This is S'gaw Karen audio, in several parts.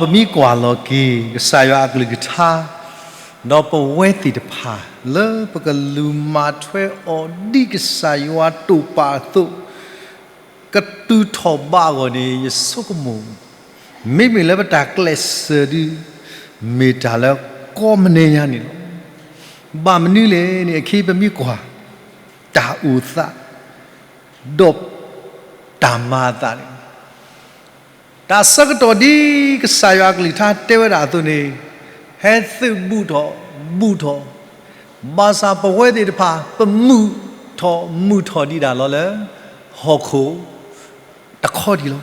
ပမ့ၢ်ကွၢ်လီၤက့ၤ ကစၢ်ယွၤအကလုၢ်ကထါ, ဒီးပဝဲသ့ၣ်တဖၣ် လၢပကလူၤမၤထွဲအီၤ ဒ်ကစၢ်ယွၤတိာ်ပာ်အသိး ကတုၤထီၣ်ဘးအဂီၢ်န့ၣ် ယဆိကမိၣ် မ့မ့ၢ်လၢပတၢ်ကျဲးစၢးဒုး မ့ၢ်တၢ်လၢကီမနံၤညါန့ၣ်လီၤ. ဘၣ်မနုၤလဲၣ်န့ၣ် အခဲအံၤပမ့ၢ်ကွၢ် တၢ်အိၣ်သး ဒီးတၢ်မၤအသးန့ၣ် တၢ်ဆၢကတီၢ်ဒ်ကစၢ်ယွၤအကလုၢ်ကထါတဲဝဲဒၣ်အသိးန့ၣ် ဟဲသုးဘူးထီၣ်ဘူးထီၣ်, ဘၣ်ဆၣ်ပဝဲသ့ၣ်တဖၣ် ပမုာ်ထီၣ်မုာ်ထီၣ်ဒံးဒၣ်လီၤလၢ ဟီၣ်ခိၣ်တခီဒံးလီၤ.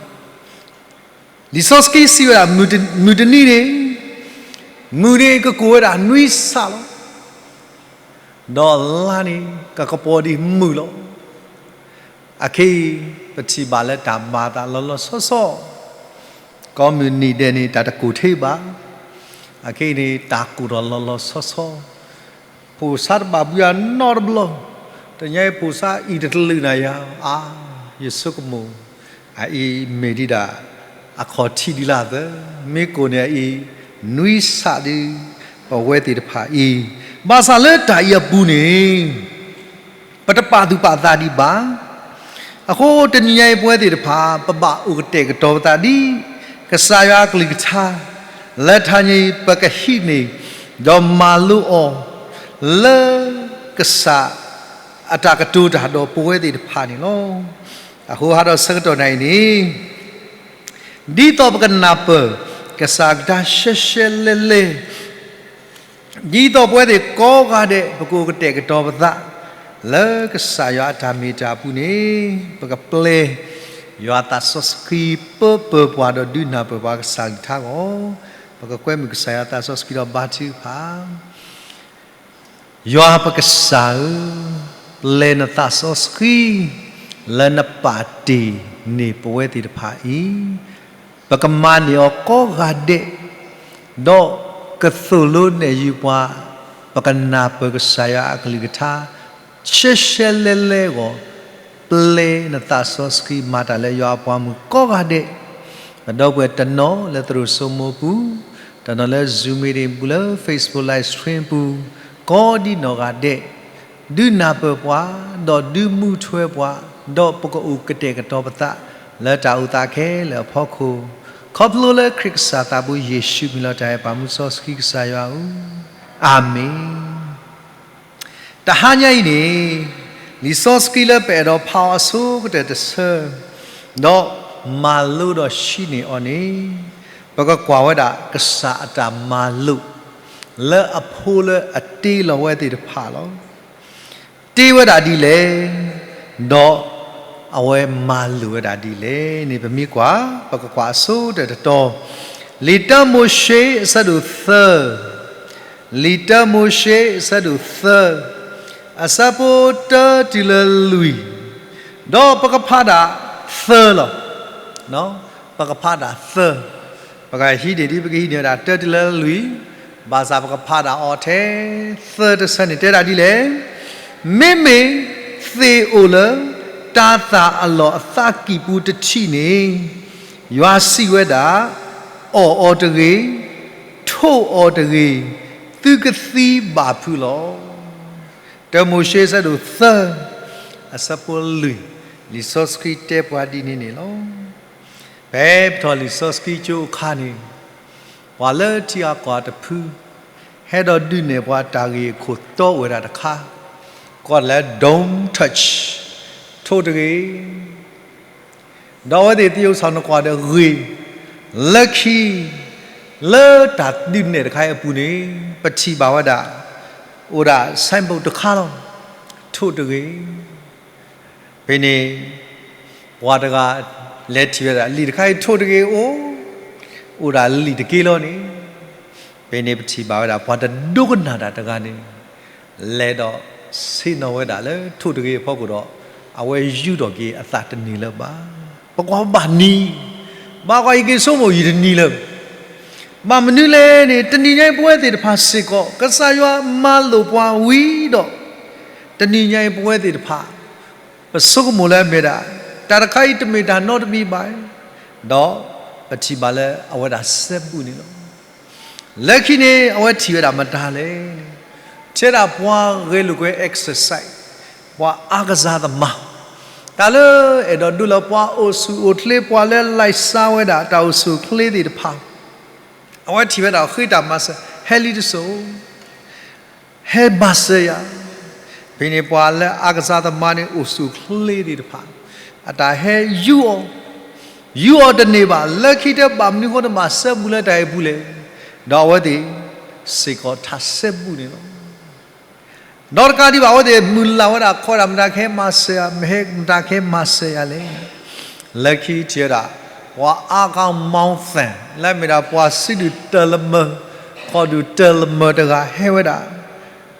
လံာ်စီဆှံစံးဝဲဒၣ် မုၢ်တနံၤန့ၣ် မုၢ်န့ၣ်ကကိၢ်ဝဲဒၣ်နွံဆၣ်လီၤ. ဒီးလါန့ၣ် ကကပီၤဒံးမုၢ်လီၤ. အခဲအံၤ ပထံၣ်ဘၣ်လၢတၢ်မၤအသးလီၤလီၤဆီဆီ, ကိးမုၢ်နံၤဒဲးန့ၣ် တၢ်တကိၢ်ထဲဘၣ်, အခဲအံၤန့ၣ် တၢ်ကိၢ်ထီၣ်လီၤလီၤဆီဆီ, ဖိၣ်ဆါတဘၣ်ဘုယၤနီတဘျီ, တနံၤအံၤဖိၣ်ဆါအံၤတတလုာ်နၤယၤ, အါ, ယဆိကမိၣ် အအံၤမ့ၢ်ဒံးဒၣ် အခီၣ်ထံးဒ်လၢသၢ, မ့ၢ်ကိၢ်န့ၣ်အအံၤ နွံဆၣ်ဒုး ပဝဲသ့ၣ်တဖၣ်အံၤ, ဘၣ်ဆၣ်လၢတၢ်အံၤအပူၤန့ၣ် ပတပာ်သူၣ်ပာ်သးဒံးဘၣ်. အဃိတနံၤညါအံၤပဝဲသ့ၣ်တဖၣ် ပဘၣ်အိၣ်ကတဲာ်ကတီၤပသးဒ် ကစၢ်ယွၤအကလုၢ်ကထါ, လၢတဟါညါအံၤ ပကဟံးန့ၢ် ဒီးမၤလိအီၤ လၢကစၢ်အတၢ်ကတိၤတၢ်ဒီးပဝဲသ့ၣ်တဖၣ်န့ၣ်လီၤ. အဃိဟးဒီးဆၢကတီၢ်နၤအံၤန့ၣ် ဒ်သိးပကနၢ်ပၢၢ် ကစၢ်ကထါရှဲရှဲလဲလဲ ဒ်သိးပဝဲသ့ၣ်ကိးဂၤဒဲး ပကအိၣ်ကတဲာ်ကတီၤပသး လၢကစၢ်ယွၤအတၢ်မ့ၢ်တၢ်အပူၤန့ၣ် ပကပျဲ ယွၤသးစီဆှံပၢပၢၤပှၤ ဒီးဒုးနၢ်ပၢၢ်ပှၤကစၢ်ကလုၢ်ကထါအဂီၢ်, ပကကွဲမုာ်ကစၢ်ယွၤသးစီဆှံဒီးဘါထုကဖၣ် ယွၤပကစၢ်ဧၢ, ပျဲနသးစီဆှံ လၢနပာ်တ့ၢ်န့ၢ်ပဝဲသ့ၣ်တဖၣ်အံၤ, ပကမၤန့ၢ်အီၤကိးဂၤဒဲး, ဒီးကသိၣ်လိနဲၣ်ယုာ်ပှၤ, ပကနၢ်ပၢၢ်ကစၢ်ယွၤအကလုၢ်ကထါ ရှဲရှဲလဲလဲအဂီၢ်, ပျဲနသးစီဆှံမၤတၢ်လၢယွၤအပှၤမုၣ်ကိးဂၤဒဲး, ပဒီပုၢ်ဝဲၢ်တနီၤလၢသရိာ်စိမိးပူၤ, တနီၤလၢ Zoom meeting ပူၤ လၢ Facebook live stream ပူၤ, ကိးဒံနီၢ်ဂၤဒဲး, ဒုးနၢ်ပၢၢ်ပှၤ, ဒီးဒုးမူထွဲပှၤ, ဒီးပကအိၣ်ကတဲာ်ကတီၤပသး လၢတၢ်အိၣ်သးခဲလၢာ်အဖီခိၣ်, ခီဖျိလၢခရံာ်ကစၢ်သးဘိယ့ၣ်ၡူးမံၤလီၤတၢ်အဲၣ်ပာ်မူစီဆှံကစၢ်ယွၤဧၢ, အၤမ့ၣ်. တဟါညါအံၤန့ၣ်, လံာ်စီဆှံလၢပအဲၣ်ဒိးဖးအီၤအဆိကတၢၢ်တဆၢ, ဒီးမၤလိဒီးဟံးန့ၢ်အီၤန့ၣ်, ပကကွၢ်ဝဲဒၣ်ကစၢ်အတၢ်မၤလိာ် လၢအဖိလၢအတ့လီၤဝဲသ့ၣ်တဖၣ်လီၤ. တ့ဝဲဒၣ်ဒ်လဲၣ်, ဒီးအဝဲမၤလိာ်ဝဲဒၣ်ဒ်လဲၣ်န့ၣ် ပမ့ၢ်ကွၢ်, ပကကွၢ်အဆိကတၢၢ်တတီၤ, လံာ်တၢမိၤၡ့အဆၢဒိၣ်သၢ လံာ်တၢမိၤၡ့အဆၢဒိၣ်သၢ, အဆၢဖိတၢတုၤလၢလွံၢ်, ဒီးပကဖးဒၣ်သၢလီၤ. ပကဖးဒၣ်သၢ, ပကဟံးန့ၢ်ဒ်ပကဟံးန့ၢ်ဝဲဒၣ်တၢတုၤလၢလွံၢ်, ဘၣ်ဆၣ်ပကဖးဒၣ်အီၤထဲသၢတဆၢန့ၣ် တဲဒၣ်ဒ်လဲၣ်, မ့မ့ၢ်သ့ၣ်အိၣ်လၢ တၤသၣ်အလီၢ်အသးကံၢ်ပူၤတထံးန့ၣ်, ယွၤစံးဝဲဒၣ်, အီၣ်အီၤတဂ့ၤ, ထိးအီၤတဂ့ၤ, သုကသံဘၣ်ဖုးလီၤ. တၢမိၤၡ့အဆၢဒိၣ်သၢ, အဆၢဖိလွံၢ်, လံာ်စီဆှံတဲပှၤဒ်န့ၣ်န့ၣ်လီၤ. ဖဲပထီၣ်လံာ်စီဆှံကၠိအခါန့ၣ်, ပှၤလၢထံအကီၢ်တဖု, ဟဲဒီးဒုးနဲၣ်ပှၤတၢ်ဂ့ၢ်အခိၣ်တီအိၣ်ဝဲဒၣ်တခါ, ကိးလၢ Don't touch, ထိးတဂ့ၤ. ဒီးအဝဲသ့ၣ်သယုၢ်စီၤနကွၢ်ဒီးဂ့ၤ, လၢခံ, လၢတၢ်ဒုးနဲၣ်တခါအံၤအပူၤန့ၣ်, ပထံၣ်ဘၣ်ဝဲဒၣ်, အိၣ်ဒၣ် signboard တခါလီၤ, ထိးတဂ့ၤ. ဖဲန့ၣ်, ပှၤတဂၤလဲၤထံၣ်ဝဲဒၣ် လံာ်တခါအံၤထိးတဂ့ၤအိၣ်, အိၣ်ဒၣ်လံာ်တက့ၢ်လီၤန့ၣ်, ဖဲန့ၣ်ပထံၣ်ဘၣ်ဝဲဒၣ် ပှၤတဒိကနၣ်တၢ်တဂၤန့ၣ်, လဲၤဒီးဆ့ၣ်နီၤဝဲဒၣ်လၢထိးတဂ့ၤအဖီခိၣ်ဒီး, အဝဲယူာ်ထီၣ်က့ၤအသးတန့ၢ်လၢၤဘၣ်. ပကွၢ်ဘၣ်နံၤ, ဘၣ်ကွၢ်ယက့ၤဆိကမိၣ်ယတန့ၢ်လၢၤ ဘၣ်မနုၤလဲၣ်န့ၣ် တနံၤညါအံၤပဝဲသ့ၣ်တဖၣ်စ့ၢ်ကီး ကစၢ်ယွၤမၤလိာ်ပှၤဝံၤဒီး, တနံၤညါအံၤပဝဲသ့ၣ်တဖၣ် ပဆိကမိၣ်လၢအမ့ၢ်ဒၣ် တၢ်တခါအံၤတမ့ၢ်တၢ်နီတမံၤဘၣ်, ဒီး ပထံၣ်ဘၣ်လၢအဝဲဒၣ်စဲဘူးန့ၣ်လီၤ. လၢခံန့ၣ် အဝဲထံၣ်ဝဲဒၣ်မတၤလဲၣ်န့ၣ်, ထဲဒၣ်ပှၤဂဲၤလိာ်ကွဲ exercise, ပှၤအါကစၢ်သမား, တၢ်လၢအဲၣ်ဒိးဒိလီၤပှၤအိၣ်ဆူၣ်အိၣ်ချ့ ပှၤလၢ like စၢ်ဝဲဒၣ်တၢ်အိၣ်ဆူၣ်အိၣ်ချ့သ့ၣ်တဖၣ်, အဝဲထံၣ်ဝဲဒၣ်ဃ့တၢ်မၤစၢၤ, ဟဲလံတစိၢ် ဟဲမၤစၢၤယၤ. ဖဲန့ၣ်ပှၤလၢအါကစၢ်သမားန့ၣ် အိၣ်ဆူၣ်အိၣ်ချ့သ့ၣ်တဖၣ် အတၢ်ဟဲယူအီၤ, ယူအီၤတန့ၢ်ဘၣ်, လၢခံတဘၣ်မနုၤဃိတဘၣ်စဲဘူးလၢတၢ်အဲၣ်ပူၤလဲၣ်, ဒီးအဝဲသ့ၣ်စ့ၢ်ကီးထးစဲဘူးန့ၣ်လီၤ. ဒီးတကးဒံးဘၣ် အဝဲသ့ၣ်မုၢ်လၢ်ဝဲဒၣ် ခီဒၣ်မတၤကဟဲမၤစၢၤယၤ, မဟဲမတၤကဟဲမၤစၢၤယၤလဲၣ်. လၢခံထံၣ်ဝဲဒၣ် ပှၤအါဂၤမီသၣ် လၢအမ့ၢ်ဒၣ်ပှၤစုဒုၣ်တၢ်လၢမၢ, ခီၣ်ဒုၣ်တၢ်လၢမၢတဂၤဟဲဝဲဒၣ်,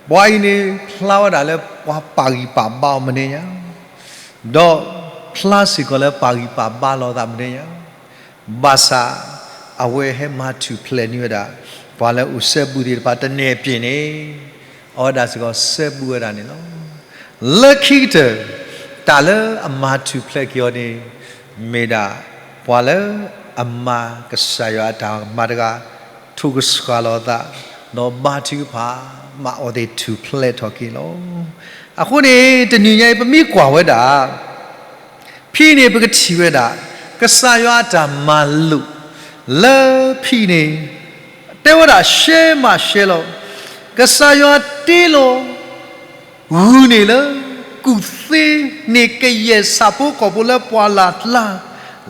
ပှၤအံၤန့ၣ်ဖျါဝဲဒၣ်လၢပှၤပာ်ဂံၢ်ပာ်ဘါအီၤမနုၤညါ, ဒီးဖျါစ့ၢ်ကီးလၢပာ်ဂံၢ်ပာ်ဘါလီၤသးမနုၤညါ, ဘၣ်ဆၣ် အဝဲဟဲမၤထူၣ်ဖျဲးန့ၢ်ဝဲဒၣ် ပှၤလၢအိၣ်စဲဘူးသ့ၣ်တဖၣ်တန့ၢ်အပျ့ၤန့ၣ်, အဝဲဒၣ်စ့ၢ်ကီးစဲဘူးဝဲဒၣ်န့ၣ်လီၤ. လၢခံကတၢၢ် တၢ်လၢအမၤထူၣ်ဖျဲးက့ၤအီၤန့ၣ် မ့ၢ်ဒၣ် ပှၤလၢအမၤကစၢ်ယွၤအတၢ်မၤတဂၤ ထိၣ်ကဆှီလီၤသး ဒီးဘါထုကဖၣ် မၤအီၤသ့ၣ်ထူၣ်ဖျဲးထီၣ်က့ၤလီၤ. အဃိန့ၣ် တနံၤညါအံၤ ပမ့ၢ်ကွၢ်ဝဲဒၣ် ဖဲန့ၣ်ပကထံၣ်ဝဲဒၣ် ကစၢ်ယွၤအတၢ်မၤလိာ် လၢဖဲန့ၣ် တဲဝဲဒၣ်ရှဲမးရှဲလီၤ, ကစၢ်ယွၤတ့လီၤ ဂုၢ်န့ၣ်လၢ ကူၣ်သ့န့ၢ်ကယဲၢ်ဆၣ်ဖိကီၢ်ဖိလၢပှၢ်လၢ်ကျါ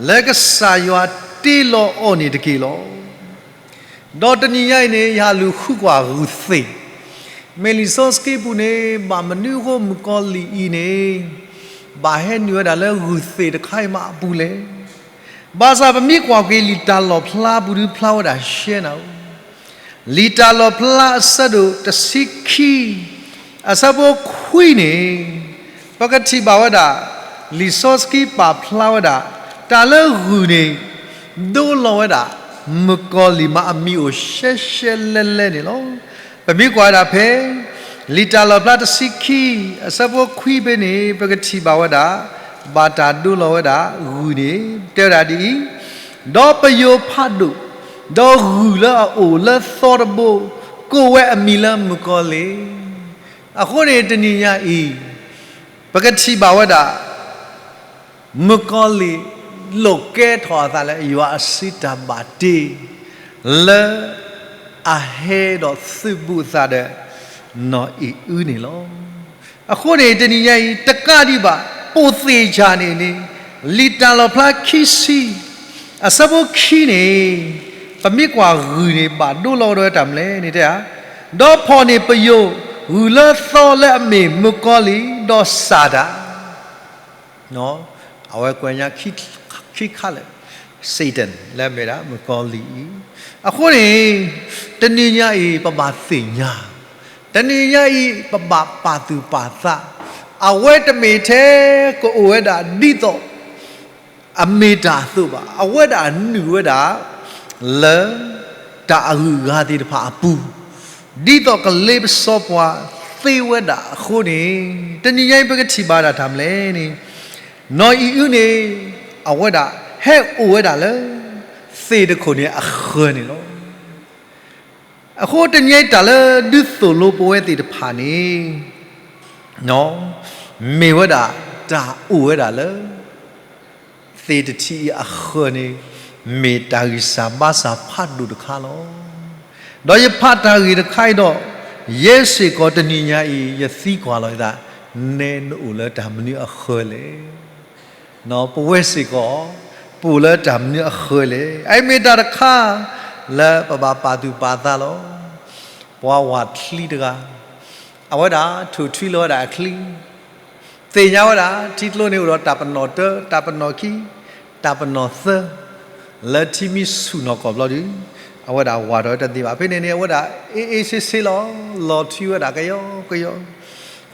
လၢကစၢ်ယွၤတ့လီၤအီၤန့ၣ်တက့ၢ်လီၤ. ဒီးတနံၤညါအံၤန့ၣ် ယဟးလူၤဃုကွၢ်ဂုၢ်သ့ၣ်, မ့ၢ်လံာ်စီဆှံပူၤန့ၣ် ဘၣ်မနုၤအဃိမုၣ်ကီၤလံၢ်အံၤန့ၣ် ဘၣ်ဟဲနုာ်ဝဲဒၣ်လၢဂုၢ်သ့ၣ်တခါအံၤမးအပူၤလဲၣ်. ဘၣ်ဆၣ်ပမ့ၢ်ကွၢ်က့ၤလံာ်တၢ်လီၣ်ဖျါပူၤဒုးဖျါဝဲဒၣ်ရှဲနၤဧိၤ, လံာ်တၢ်လီၣ်ဖျါအဆၢဒိၣ်တဆံခံ အဆၢဖိခွံန့ၣ် ပကထံၣ်ဘၣ်ဝဲဒၣ် လံာ်စီဆှံပာ်ဖျါဝဲဒၣ် တၢ်လၢဂုၢ်န့ၣ် ဒိလီၤဝဲဒၣ် မုၣ်ကီၤလံၢ်မးအမံၤအိၣ်ရှဲရှဲလဲလဲန့ၣ်လီၤ. ပမ့ၢ်ကွၢ်ဝဲဒၣ်ဖဲ လံာ်တၢ်လီၣ်ဖျါတဆံခံ အဆၢဖိခွံဖဲန့ၣ် ပကထံၣ်ဘၣ်ဝဲဒၣ် ဘၣ်တၢ်ဒိလီၤဝဲဒၣ်ဂုၢ်န့ၣ် တဲဝဲဒၣ်ဒ်အံၤ, ဒီးပယိၤဖးဒိၣ်, ဒီးဂုၢ်လၢအအိၣ်လၢသီတဘိ ကိးဝဲအမံၤလၢမုၣ်ကီၤလံၢ်. အဃိန့ၣ်တနံၤညါအံၤ ပကထံၣ်ဘၣ်ဝဲဒၣ် မုၣ်ကီၤလံၢ် လိာ်ကဲထီၣ်အသးလၢယွၤအစုတၢ်ဘၣ်တ့ လၢအဟဲဒီးသုးဘူးအသးဒီး နီၢ်အံၤအုန့ၣ်လီၤ. အဃိန့ၣ် တနံၤညါအံၤ တကးဒံးဘၣ် ပိာ်သ့ၣ်ယၢ်န့ၣ်န့ၣ် လံာ်တၢ်လီၣ်ဖျါခံဆံ အဆၢဖိခံန့ၣ် ပမ့ၢ်ကွၢ်ဂုၢ်န့ၣ် ဘၣ်ဒိလီၤကဒီးဝဲတၢ်မနုၤလဲၣ်န့ၣ်တဲဧါ, ဒီးဖီၣ်န့ၢ်ပယိၤ ဂုၢ်လၢသီလၢအမ့ၢ်မုၣ်ကီၤလံၢ် ဒီးစၤတၢ် အဝဲကွဲးညါခံခါလၢာ် Satan လၢအမ့ၢ်ဒၣ်မုၣ်ကီၤလံၢ်အံၤ. အဃိန့ၣ် တနံၤညါအံၤ ပဘၣ်သ့ၣ်ညါ, တနံၤညါအံၤ ပဘၣ်ပာ်သူၣ်ပာ်သး, အဝဲတမ့ၢ်ထဲကအိၣ်ဝဲဒၣ်ဒ်သိး အမ့ၢ်တၢ်အသိးဘၣ်, အဝဲဒၣ်နုာ်ဝဲဒၣ် လၢတၢ်အဂုၤအဂၤသ့ၣ်တဖၣ်အပူၤ, ဒ်သိးကလ့ပစီပှၤသ့ဝဲဒၣ်အဃိန့ၣ် တနံၤညါအံၤ ပကထံၣ်ဘၣ်ဒၣ်တၢ်မနုၤလဲၣ်န့ၣ် နီၢ်အံၤအုန့ၣ် အဝဲဒၣ်ဟဲအိၣ်ဝဲဒၣ်လၢ သ့ၣ်တခိၣ်န့ၣ်အဃၢၤန့ၣ်လီၤ. အဃိတနံၤညါအံၤ တၢ်လၢဒုးသိၣ်လိပဝဲသ့ၣ်တဖၣ်န့ၣ် မ့ၢ်ဝဲဒၣ်တၢ်အိၣ်ဝဲဒၣ်လၢ သ့ၣ်တထံးအံၤအဃၢၤန့ၣ် မ့ၢ်တၢ်ဂံၢ်စၢ်ဘါစၢ်ဖးဒိၣ်တခါလီၤ. ဒီးယဖးတၢ်ဂ့ၢ်တခါအံၤဒီး ယဲစ့ၢ်ကီးတနံၤညါအံၤ ယသံကွၢ်လီၤယသး, နဲနအိၣ်လၢတၢ်မနုၤအဃၢၤလဲၣ်. ပဝဲစ့ၢ်ကီး ပအိၣ်လၢတၢ်မနုၤအဃၢၤလဲၣ်. အအံၤမ့ၢ်တၢ်တခါ လၢပဘၣ်ပာ်သူၣ်ပာ်သးလီၤ. ပှၤဝၤချံတဂၤ အဝဲဒၣ်ထိၣ်ထွံလီၤဝဲဒၣ်အချံ, သ့ၣ်ညါဝဲဒၣ် ထံကျိန့ၣ်အိၣ်ဒီးတၢ်ပနီၣ်တၢ, တၢ်ပနီၣ်ခံ, တၢ်ပနီၣ်သၢ, လၢထံမ့ၢ်ဆူၣ်နီၢ်ကီၢ်ဘျီဒုး အဝဲဒၣ်ဝၤထီၣ်ဝဲတသ့ဘၣ်. ဖဲန့ၣ်န့ၣ် အဝဲဒၣ် အေးအေးဆေးဆေးလီၤ, လီၤထွံဝဲဒၣ်ကယီကယီ.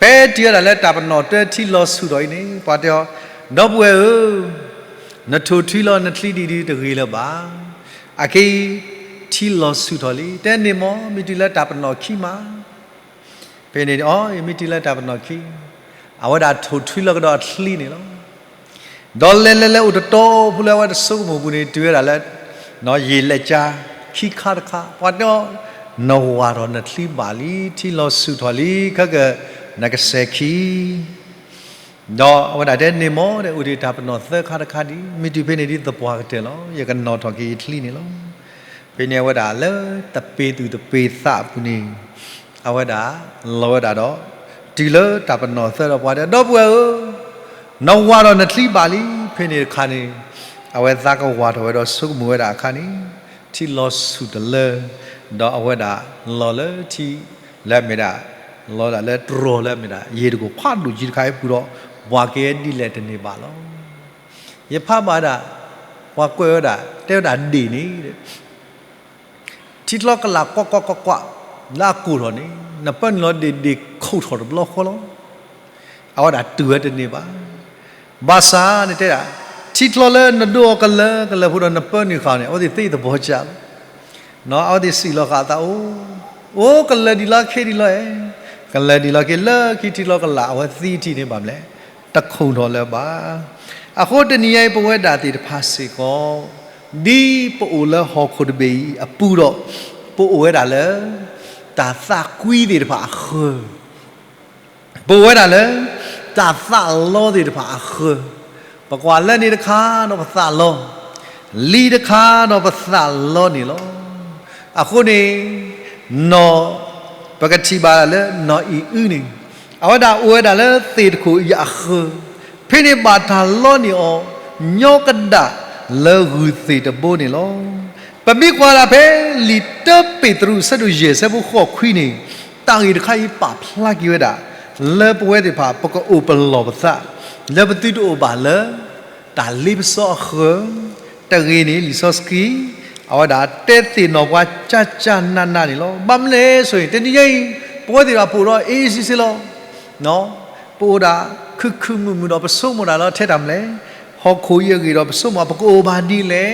ဖဲတုၤဝဲဒၣ်လၢတၢ်ပနီၣ်တၢထံလီၤဆူၣ်ထီၣ်အံၤန့ၣ် ပှၤတဲအီၤ, ဒီပုၢ်ဝဲၢ်ဧၢ, နထိၣ်ထွံလီၤနချံဒ်ဒုးတဂ့ၤလၢၤဘၣ်. အခဲအံၤ ထံလီၤဆူၣ်ထီၣ်လံ, တဲန့ၣ်မ်မ့ၢ်တုၤလၢတၢ်ပနီၣ်ခံမး. ဖဲန့ၣ်အီၤ မ့ၢ်တုၤလၢတၢ်ပနီၣ်ခံ, အဝဲဒၣ်ထိၣ်ထွံလီၤကဒီးအချံန့ၣ်လီၤ. ဒီးလဲၤလဲၤလဲၤအိၣ်တတီၤဖိလၢအဝဲတဆိကမိၣ်ပူၤန့ၣ် တုၤဝဲဒၣ်လၢ ယံာ်လဲၤကၠါခံခါတခါ, ပှၤတဲအီၤ, နဝၤထီၣ်နချံဘၣ်လံ, ထံလီၤဆူၣ်ထီၣ်လံ, ခဲကနကစဲၤခံ ဒီးအဝဲဒၣ်တဲန့ၣ်မ့ၢ်ဒီး အိၣ်ဒံးတၢ်ပနီၣ်သၢခါတခါဒံး, မ့ၢ်တုၤဖဲန့ၣ်ဒ်သပှၢ်ကတၢၢ်လီၤ, ယကနီၣ်ထီၣ်က့ၤယချံန့ၣ်လီၤ. ဖဲန့ၣ်အဝဲဒၣ်လၢတပ့ၤသူၣ်တပ့ၤသးအပူၤန့ၣ်, အဝဲဒၣ်လီၤဝဲဒၣ်ဒီး တုၤလၢတၢ်ပနီၣ်သၢဒီးပှၤတဲ ဒီပုၢ်ဝဲၢ်ဧၢ, နဝၤဒီးနချံဘၣ်လံ. ဖဲန့ၣ်တခါန့ၣ် အဝဲသးကဝၤထီၣ်ဝဲဒီးဆိကမိၣ်ဝဲဒၣ်အခါန့ၣ်, ထံလီၤဆူၣ်တလၢ, ဒီးအဝဲဒၣ်လီၤလၢထံ လၢအမ့ၢ်ဒၣ်, လီၤဒၣ်လၢတြီၤလၢအမ့ၢ်ဒၣ် ယံၤတကိၢ်ဖးဒိၣ်ကံတခါအံၤပူၤဒီး, ပှၤကဲဒ်လဲၣ်တန့ၢ်ဘၣ်လီၤ. ယဖးဘၣ်ဒၣ်, ပှၤကွဲးဝဲဒၣ်, တဲဝဲဒၣ်ဒ့ၣ်န့ၣ် ထံချီကလးကွးကွးကွးကွး, လၢအကိၢ်ထီၣ်န့ၣ် နပၢနုာ်လီၤဒ့ၣ်ဒ့ၣ်ခိၣ်ထီၣ်တဘျီဃီလီၤ. အဝဲဒၣ်တူၢ်ဝဲတန့ၢ်ဘၣ်. ဘၣ်ဆၣ်န့ၣ်တဲဒၣ်, ထံချီလၢနဒိအီၤကလၢကလၢဖိဒီးနပၢနုာ်ဃာ်န့ၣ် အဝဲသ့ၣ်သ့သဘီကၢ်လီၤ. အဝဲသ့ၣ်စံးလီၤဃာ်အသးအိၣ်, အိၣ်ကလၢာ်ဒံးလီၤခ့ဒံးလီၤအဲ, ကလၢာ်ဒံးလီၤခ့လၢခံထံချီကလး အဝဲသံထံၣ်န့ၣ်ဘၣ်မလဲၣ်, တခိၣ်ထီၣ်လၢၤဘၣ်. အဃိတနံၤညါအံၤ ပဝဲဒၣ်သ့ၣ်တဖၣ်စ့ၢ်ကီး ဒ်ပအိၣ်လၢဟီၣ်ခိၣ်တဘ့ၣ်အံၤအပူၤဒီး, ပအိၣ်ဝဲဒၣ်လၢ တၢ်သးကွံသ့ၣ်တဖၣ်အဃၢၤ, ပအိၣ်ဝဲဒၣ်လၢ တၢ်သးလီသ့ၣ်တဖၣ်အဃၢၤ, ပကွၢ်လၢန့ၣ်တခါဒီးပသးလီ, လံၤတခါဒီးပသးလီန့ၣ်လီၤ. အဃိန့ၣ် နီၢ်, ပကထံၣ်ဘၣ်လၢနီၢ်အံၤအုန့ၣ်, အဝဲဒၣ်အိၣ်ဝဲဒၣ်လၢသ့ၣ်တခိၣ်အံၤအဃၢၤ, ဖဲန့ၣ်ဘၣ်တၢ်လီန့ၢ်အီၤ ညီကဒၣ်လၢဂုၢ်သ့ၣ်တဘိန့ၣ်လီၤ. ပမ့ၢ်ကွၢ်ဒၣ်ဖဲလံာ်တၢပ့းတရူး အဆၢဒိၣ်ယဲၢ် အဆၢဖိဃိးခွံန့ၣ်, တၢ်ဂ့ၢ်တခါအံၤပာ်ဖျါက့ၤဝဲဒၣ် လၢပဝဲသ့ၣ်တဖၣ် ပကအိၣ်ပလီၢ်ပသး လၢပသုတအိၣ်ဘၣ်လၢ တၢ်လ့ပစီအဃၢၤ, တဂ့ၤန့ၣ် လံာ်စီဆှံ အဝဲဒၣ်တဲသ့ၣ်နီၣ်ပှၤကၢ်ကၢ်နးနးန့ၣ်လီၤ. ဘၣ်မနုၤလဲၣ်ဆိအံၤ တနံၤညါအံၤ ပဝဲသ့ၣ်တဖၣ်ပအိၣ်ဒီး အ့စံစ့လီၤ. ပအိၣ်ဒၣ်ခုၣ်ခုၣ်မုာ်မုာ်ဒီး ပဆိကမိၣ်ဒၣ်လၢထဲတၢ်မနုၤလဲၣ်, ဟီၣ်ခိၣ်အံၤအဂ့ၢ်ဒီး ပဆိကမိၣ်ပကအိၣ်ဘၣ်ဒ်လဲၣ်,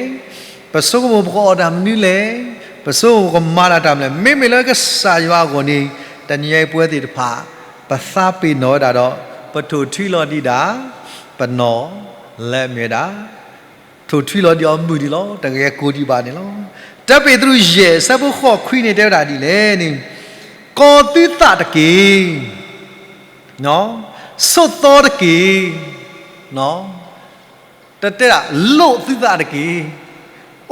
ပဆိကမိၣ်ပကအီၣ်တၢ်မနုၤလဲၣ်, ပဆိကမိၣ်ပကမၤတၢ်တၢ်မနုၤလဲၣ်. မ့မ့ၢ်လၢကစၢ်ယွၤအဂီၢ်န့ၣ် တနံၤညါအံၤပဝဲသ့ၣ်တဖၣ် ပသးပ့ၤနီၣ်ဝဲဒၣ်ဒီး ပထိၣ်ထွံလီၤဒံးဒၣ် ပနီၢ်လၢအမ့ၢ်ဝဲဒၣ် ထိၣ်ထွံလီၤဒံးအီၤမုာ်ဒံးလီၤ. တဂဲၤကိးဒံးဘၣ်န့ၣ်လီၤ. တၢပ့းတရူးယဲၢ် အဆၢဖိဃိးခွံန့ၣ် တဲဝဲဒၣ်ဒ်လဲၣ်န့ၣ်, ကီသုသးတက့ၢ်, ဆိးသီတက့ၢ်, တတဲဒၣ်လိၣ်သုသးတက့ၢ်,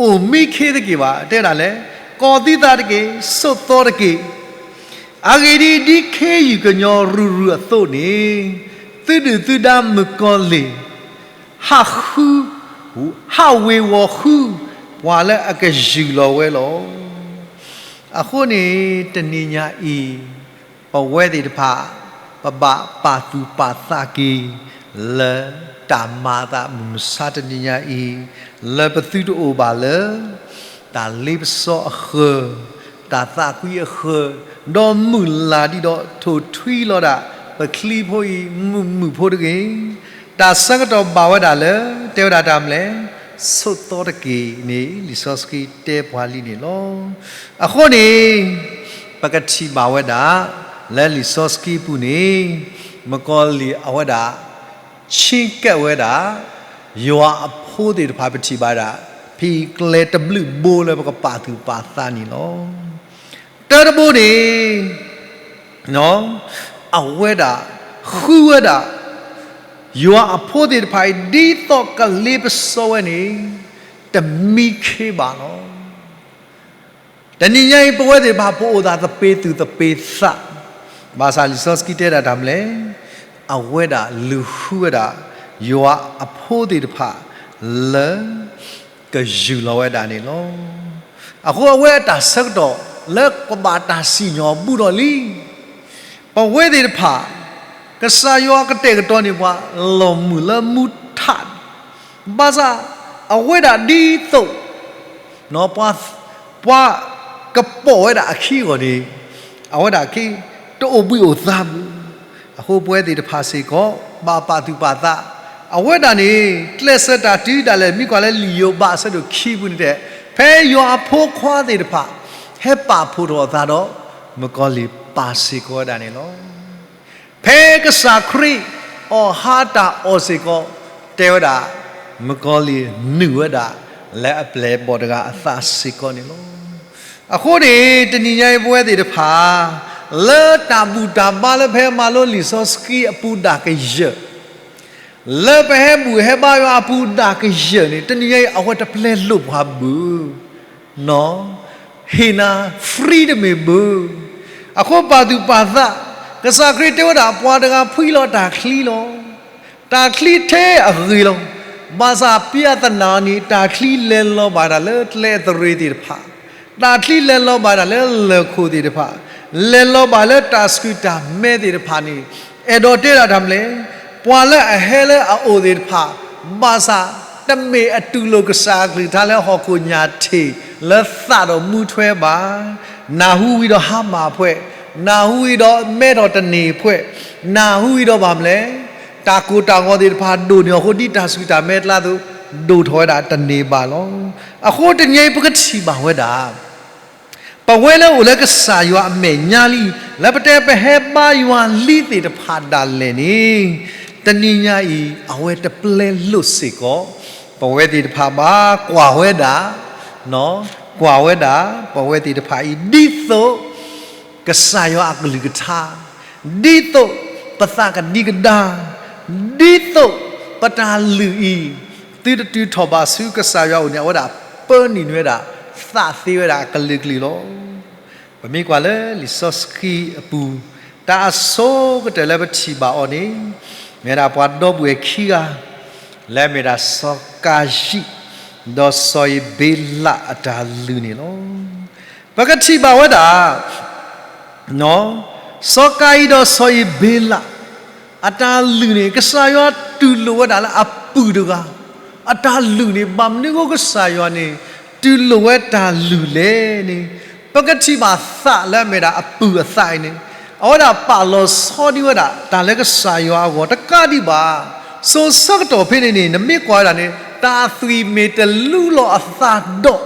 အိၣ်မံခ့တက့ၢ်ဘၣ်. တဲဝဲဒၣ်လဲၣ်, ကီသုသးတက့ၢ်, ဆိးသီတက့ၢ်. အဂ့ၢ်ဒ်အံၤ, ဒ်ခ့ယုၢ်ကညီရုၢ်ရုၢ်အသိးန့ၣ်, သုဒုၣ်သုဒါမုၣ်ကီၤလံၢ် ဟးဃု, ဟးဝ့ၤဝီၤဃု ပှၤလၢအကယူၢ်လီၤဝဲလီၤ. အဃိန့ၣ် တနံၤညါအံၤ ပဝဲသ့ၣ်တဖၣ် ပဘၣ်ပာ်သူၣ်ပာ်သးက့ၤ လၢတၢ်မၤအသးမုၢ်မဆါတနံၤညါအံၤ, လၢပသုတအိၣ်ဘၣ်လၢ တၢ်လ့ပစီအဃၢၤ, တၢ်သးကွံအဃၢၤ, ဒီးမုၢ်လၢ်ဒံးဒီးထိၣ်ထွံလီၤဒၣ် ပချံဖိအံၤ မုာ်မုာ်ဖိတဂ့ၤ. တၢ်ဆၢကတီၢ်ဘၣ်ဝဲဒၣ်လၢ တဲဝဲဒၣ်တၢ်မနုၤလဲၣ်, ဆိးသီတက့ၢ်န့ၣ် လံာ်စီဆှံတဲပှၤလံန့ၣ်လီၤ. အဃိန့ၣ် ပကထံၣ်ဘၣ်ဝဲဒၣ် လၢလံာ်စီဆှံပူၤန့ၣ် မုၣ်ကီၤလံၢ်အဝဲဒၣ် ဆ့ကဲးဝဲဒၣ် ယွၤအဖိသ့ၣ်တဖၣ် ပထံၣ်ဘၣ်ဒၣ် ဖဲကျဲတဘျုးဘိလၢပကပာ်သူၣ်ပာ်သးန့ၣ်လီၤ. တၢတဘိန့ၣ် အဝဲဒၣ် ဃုဝဲဒၣ် ယွၤအဖိသ့ၣ်တဖၣ်အံၤ ဒ်သိးကလ့ပစီဝဲန့ၣ် တမံခ့ဘၣ်လီၤ. တနံၤညါအံၤ ပဝဲသ့ၣ်တဖၣ် ပအိၣ်သးသပ့ၤသူၣ်သပ့ၤသး, ဘၣ်ဆၣ်လံာ်စီဆှံတဲဒၣ်တၢ်မနုၤလဲၣ်, အဝဲဒၣ်လုၢ်ဃုဝဲဒၣ် ယွၤအဖိသ့ၣ်တဖၣ် လၢ ကယူၢ်လီၤဝဲဒၣ်န့ၣ်လီၤ. အဃိအဝဲအတၢ်ဆၢကတီၢ် လၢပဘၣ်တၢ်စံၣ်ညီၣ်ဘူးဒီးလံ ပဝဲသ့ၣ်တဖၣ် ကစၢ်ယွၤကတဲာ်ကတီၤန့ၢ်ပှၤ လီၢ်မုာ်လၢမူထး, ဘၣ်ဆၣ် အဝဲဒၣ်ဒ်သိး ပှၤကပိာ်ဝဲဒၣ်အခံအဂီၢ်န့ၣ် အဝဲဒၣ်က့ တအိၣ်ဘှံးအိၣ်သါဘၣ်. အဃိပဝဲသ့ၣ်တဖၣ်စ့ၢ်ကီး ဘၣ်ပာ်သူၣ်ပာ်သး, အဝဲဒၣ်န့ၣ် ကျဲးစၢးတၢ်တုၤဒၣ်လဲာ် မ့ၢ်ကွၢ်လၢလံာ်ယိၤဘးအဆၢဒိၣ်ခံပူၤန့ၣ်တဲ, ဖဲယွၤအဖိခွါသ့ၣ်တဖၣ် ဟဲပာ်ဖှိၣ်ထီၣ်အသးဒီး မုၣ်ကီၤလံၢ်ပာ်စ့ၢ်ကီးဝဲဒၣ်န့ၣ်လီၤ. ဖဲကစၢ်ခရံာ်အီၣ်ဟါတၢ်အီၣ်စ့ၢ်ကီး တဲဝဲဒၣ် မုၣ်ကီၤလံၢ်နုာ်ဝဲဒၣ် လၢအပျဲၢ်အဘီၣ်တဂၤအသးစ့ၢ်ကီးန့ၣ်လီၤ. အဃိန့ၣ် တနံၤညါအံၤပဝဲသ့ၣ်တဖၣ် လၢတၢ်ဘူၣ်တၢ်ဘါလၢပဟဲမၤလိလံာ်စီဆှံအပူၤဒၣ်ကယၢၢ် လၢပဟဲဘူၣ်ဟဲဘါယွၤအပူၤဒၣ်ကယၢၢ်န့ၣ် တနံၤညါအံၤ အဝဲတပျဲလိာ်ပှၤဘၣ်. ဟ့ၣ်နၤ free တမ့ၢ်ဘၣ်. အဃိပာ်သူၣ်ပာ်သး, ကစၢ်ခရံာ်တဲဝဲဒၣ် ပှၤတဂၤဖှံလီၤတၢ်ချံလီၤ. တၢ်ချံထဲအဂ့ၤလီၤ. ဘၣ်ဆၣ်ပျၢ်သနာ်န့ၣ် တၢ်ချံလဲၤလီၤဘၣ်ဒၣ်လၢကျဲအသရ့ၤသ့ၣ်တဖၣ်, တၢ်ချံလဲၤလီၤဘၣ်ဒၣ်လၢလၢၢ်ခိၣ်သ့ၣ်တဖၣ်, လဲၤလီၤဘၣ်လၢတၢ်ဆှုၣ်တၢ်မဲသ့ၣ်တဖၣ်န့ၣ် အဲၣ်ဒိးတဲဒၣ်တၢ်မနုၤလဲၣ်, ပှၤလၢအဟဲလၢအအိၣ်သ့ၣ်တဖၣ်, ဘၣ်ဆၣ်တမ့ၢ်အတူၢ်လိာ်ကစၢ်အကလုၢ်ကထါလၢဟီၣ်ခိၣ်ညၣ်ထံး လၢသးဒီးမူထွဲဘၣ်. နၢ်ဟူဝံၤဒီးဟါမၢ်ဖှဲး, နၢ်ဟူဝံၤဒီးမဲထီၣ်တန့ၢ်ဖှဲး, နၢ်ဟူဝံၤဒီးဘၣ်မနုၤလဲၣ်, တၢ်ကိၢ်တၢ်ဂီၤသ့ၣ်တဖၣ်ဒိၣ်န့ၢ်အီၤအဃိ ဒ်တၢ်ဆှုၣ်တၢ်မဲအကျါအသိး ဒိၣ်ထီၣ်ဝဲဒၣ်တန့ၢ်ဘၣ်လီၤ. အဃိတနံၤအံၤပကထံၣ်ဘၣ်ဝဲဒၣ် ပဝဲလၢအိၣ်လၢကစၢ်ယွၤအမဲာ်ညါလံ, လၢပတဲပဟဲဘါယွၤလံသ့ၣ်တဖၣ်ဒၣ်လဲာ်န့ၣ်, တနံၤညါအံၤ အဝဲတပျဲလိာ်စ့ၢ်ကီး ပဝဲသ့ၣ်တဖၣ်ဘၣ်. ကွၢ်ဝဲဒၣ်, ကွၢ်ဝဲဒၣ် ပဝဲသ့ၣ်တဖၣ်အံၤ ဒ်သိး ကစၢ်ယွၤအကလုၢ်ကထါ, ဒ်သိးပသးကဒံကဒါ, ဒ်သိးပတၢ်လုၢ်အံၤ သုတတုၤထီၣ်ဘးဆူကစၢ်ယွၤအအိၣ်န့ၣ် အဝဲဒၣ်ပၢနုာ်န့ၢ်ဝဲဒၣ် သးသ့ဝဲဒၣ်အကလုာ်ကလုာ်လီၤ. ပမ့ၢ်ကွၢ်လၢလံာ်စီဆှံအပူၤ, တၢ်အဆိကတၢၢ်လၢပထံၣ်ဘၣ်အီၤန့ၣ် မ့ၢ်ဝဲဒၣ်ပှၤဒီပုၢ်ဝဲၢ်ခံဂၤ လၢအမ့ၢ်ဒၣ်စီၤကၤယံၣ် ဒီးစီၤအ့ၤဘ့လးအတၢ်လုၢ်န့ၣ်လီၤ. ပကထံၣ်ဘၣ်ဝဲဒၣ် စီၤကၤယံၣ်ဒီးစီၤအ့ၤဘ့လး အတၢ်လုၢ်န့ၣ် ကစၢ်ယွၤတူၢ်လိာ်ဝဲဒၣ်လၢအပုၢ်တဂၤ အတၢ်လုၢ်န့ၣ် ဘၣ်မနုၤအဃိကစၢ်ယွၤန့ၣ် တူၢ်လိာ်ဝဲတၢ်လုၢ်လဲၣ်န့ၣ်, ပကထံၣ်ဘၣ်သးလၢအမ့ၢ်ဒၣ်အပုၢ်အသးအံၤန့ၣ် အဝဲဒၣ်ပာ်လီၤဆီဒံးဝဲဒၣ်တၢ်လၢကစၢ်ယွၤအဂီၢ်တကးဒံးဘၣ်. စိၤဆၢကတီၢ်ဖဲန့ၣ်န့ၣ် နမ့ၢ်ကွၢ်ဝဲဒၣ်န့ၣ် တၢ်သွံၣ်မ့ၢ်တလူလီၤအသးဒီး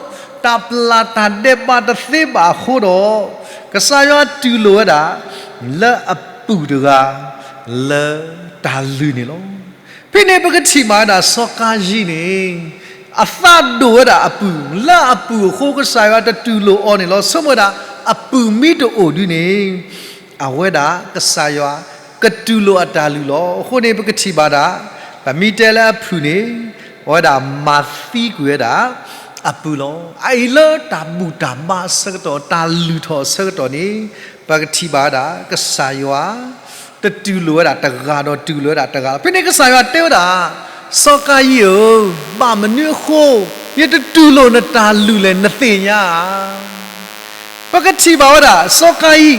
တၢ်ပျၢ်တၢ်ဒဲးဘးတသ့ဘၣ်အဃိဒီး ကစၢ်ယွၤတူၢ်လိာ်ဝဲဒၣ် လၢအပုၢ်တဂၤ လၢတၢ်လုၢ်န့ၣ်လီၤ. ဖဲန့ၣ်ပကထံၣ်ဘၣ်ဝဲဒၣ်စီၤကၤယံၣ်န့ၣ် အသးဒိၣ်ဝဲဒၣ်အပုၢ်, လၢအပုၢ်အဃိကစၢ်ယွၤတတူၢ်လိာ်အီၤန့ၣ်လီၤ. ဆိကမိၣ်ဝဲဒၣ်အပုၢ်မ့ၢ်တအိၣ်ဒုန့ၣ် အဝဲဒၣ်ကစၢ်ယွၤကတူၢ်လိာ်အတၢ်လုၢ်လီၤ. အဃိန့ၣ်ပကထံၣ်ဘၣ်ဒၣ် ပမ့ၢ်တဲလၢအဖုၣ်န့ၣ် အဝဲဒၣ်မၤသံကွံာ်ဝဲဒၣ်အပုၢ်လီၤ. အအံၤလၢတၢ်ဘူၣ်တၢ်ဘါအဆၢကတီၢ် တၢ်လုၢ်ထီၣ်အဆၢကတီၢ်န့ၣ် ပကထံၣ်ဘၣ်ဝဲဒၣ် ကစၢ်ယွၤ တတူၢ်လိာ်ဝဲဒၣ်တဂၤဒီးတူၢ်လိာ်ဝဲဒၣ်တဂၤလီၤ. ဖဲန့ၣ်ကစၢ်ယွၤတဲဝဲဒၣ် စီၤကၤယံၣ်ဧၢ, ဘၣ်မနုၤအဃိ ယတတူၢ်လိာ်နတၢ်လုၢ်လဲၣ် နသ့ၣ်ညါဧါ. ပကထံၣ်ဘၣ်ဝဲဒၣ် စီၤကၤယံၣ်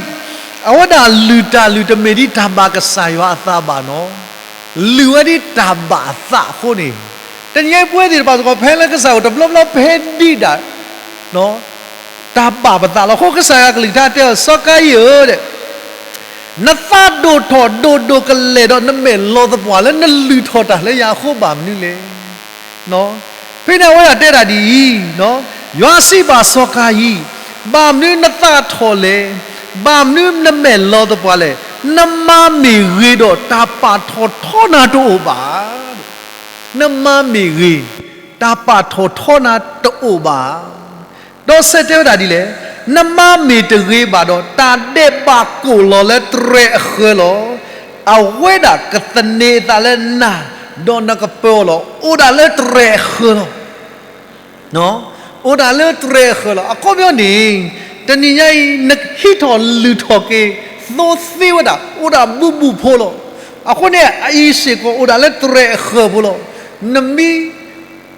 အဝဲဒၣ်လုၢ်တၢ်လုၢ်တမ့ၢ်ဒ်တၢ်ဘၣ်ကစၢ်ယွၤအသးဘၣ်နီၤ, လုၢ်ဝဲဒ်တၢ်ဘၣ်အသးအဃိန့ၣ်, တနံၤအံၤပဝဲသ့ၣ်တဖၣ်စ့ၢ်ကီး ဖဲလၢကစၢ်အအိၣ်တဘျီဘျီ ပဟဲဒံးဒၣ် တၢ်ဘၣ်ပသးလီၤ. အဃိကစၢ်ယွၤကလုၢ်ကထါတဲအီၤ စီၤကၤယံၣ်ဧၢ, နသးဒိၣ်ထီၣ်ဒိၣ်ဒိၣ်ကလဲာ်ဒီး နမဲာ်လီၤသပှၢ်လၢနလုၢ်ထီၣ်တၢ်လၢယၤအဃိဘၣ်မနုၤလဲၣ်. ဖဲန့ၣ်အဝဲဒၣ်တဲဒၣ်ဒ်အံၤ, ယွၤစံးဘၣ်စီၤကၤယံၣ်, ဘၣ်မနုၤနသးထီၣ်လဲၣ်, ဘၣ်မနုၤနမဲာ်လီၤသပှၢ်လဲၣ်. နမါမ့ၢ်ဂ့ၤဒီးတၢ်ပာ်ထီၣ်ထီနၤတအိၣ်ဘၣ်. နမါမ့ၢ်ဂ့ၤ, တၢ်ပာ်ထီၣ်ထီနၤတအိၣ်ဘၣ်. ဒီးဆဲးတဲဝဲဒၣ်ဒ်လဲၣ်, နမါမ့ၢ်တဂ့ၤဘၣ်ဒီး တၢ်ဒဲးဘးကိၢ်လီၤလၢတြဲၤအဃၢၤလီၤ. အဝဲဒၣ်ကသန့ၤအသးလၢနၤ, ဒီးနကပၢအီၤလီၤ. အိၣ်ဒၣ်လၢတြဲၤအဃၢၤလီၤ. အိၣ်ဒၣ်လၢတြဲၤအဃၢၤလီၤ. အခီပညီန့ၣ်, တနံၤညါအံၤ နဟံးထီၣ်လုၢ်ထီၣ်က့ၤ သိသ့ဝဲဒၣ် အိၣ်ဒၣ်ဘူးဘူးဖိလီၤ. အဃိန့ၣ် အအံၤစ့ၢ်ကီး အိၣ်ဒၣ်လၢတြဲၤအဃၢၤဖိလီၤ. နမ့ၢ်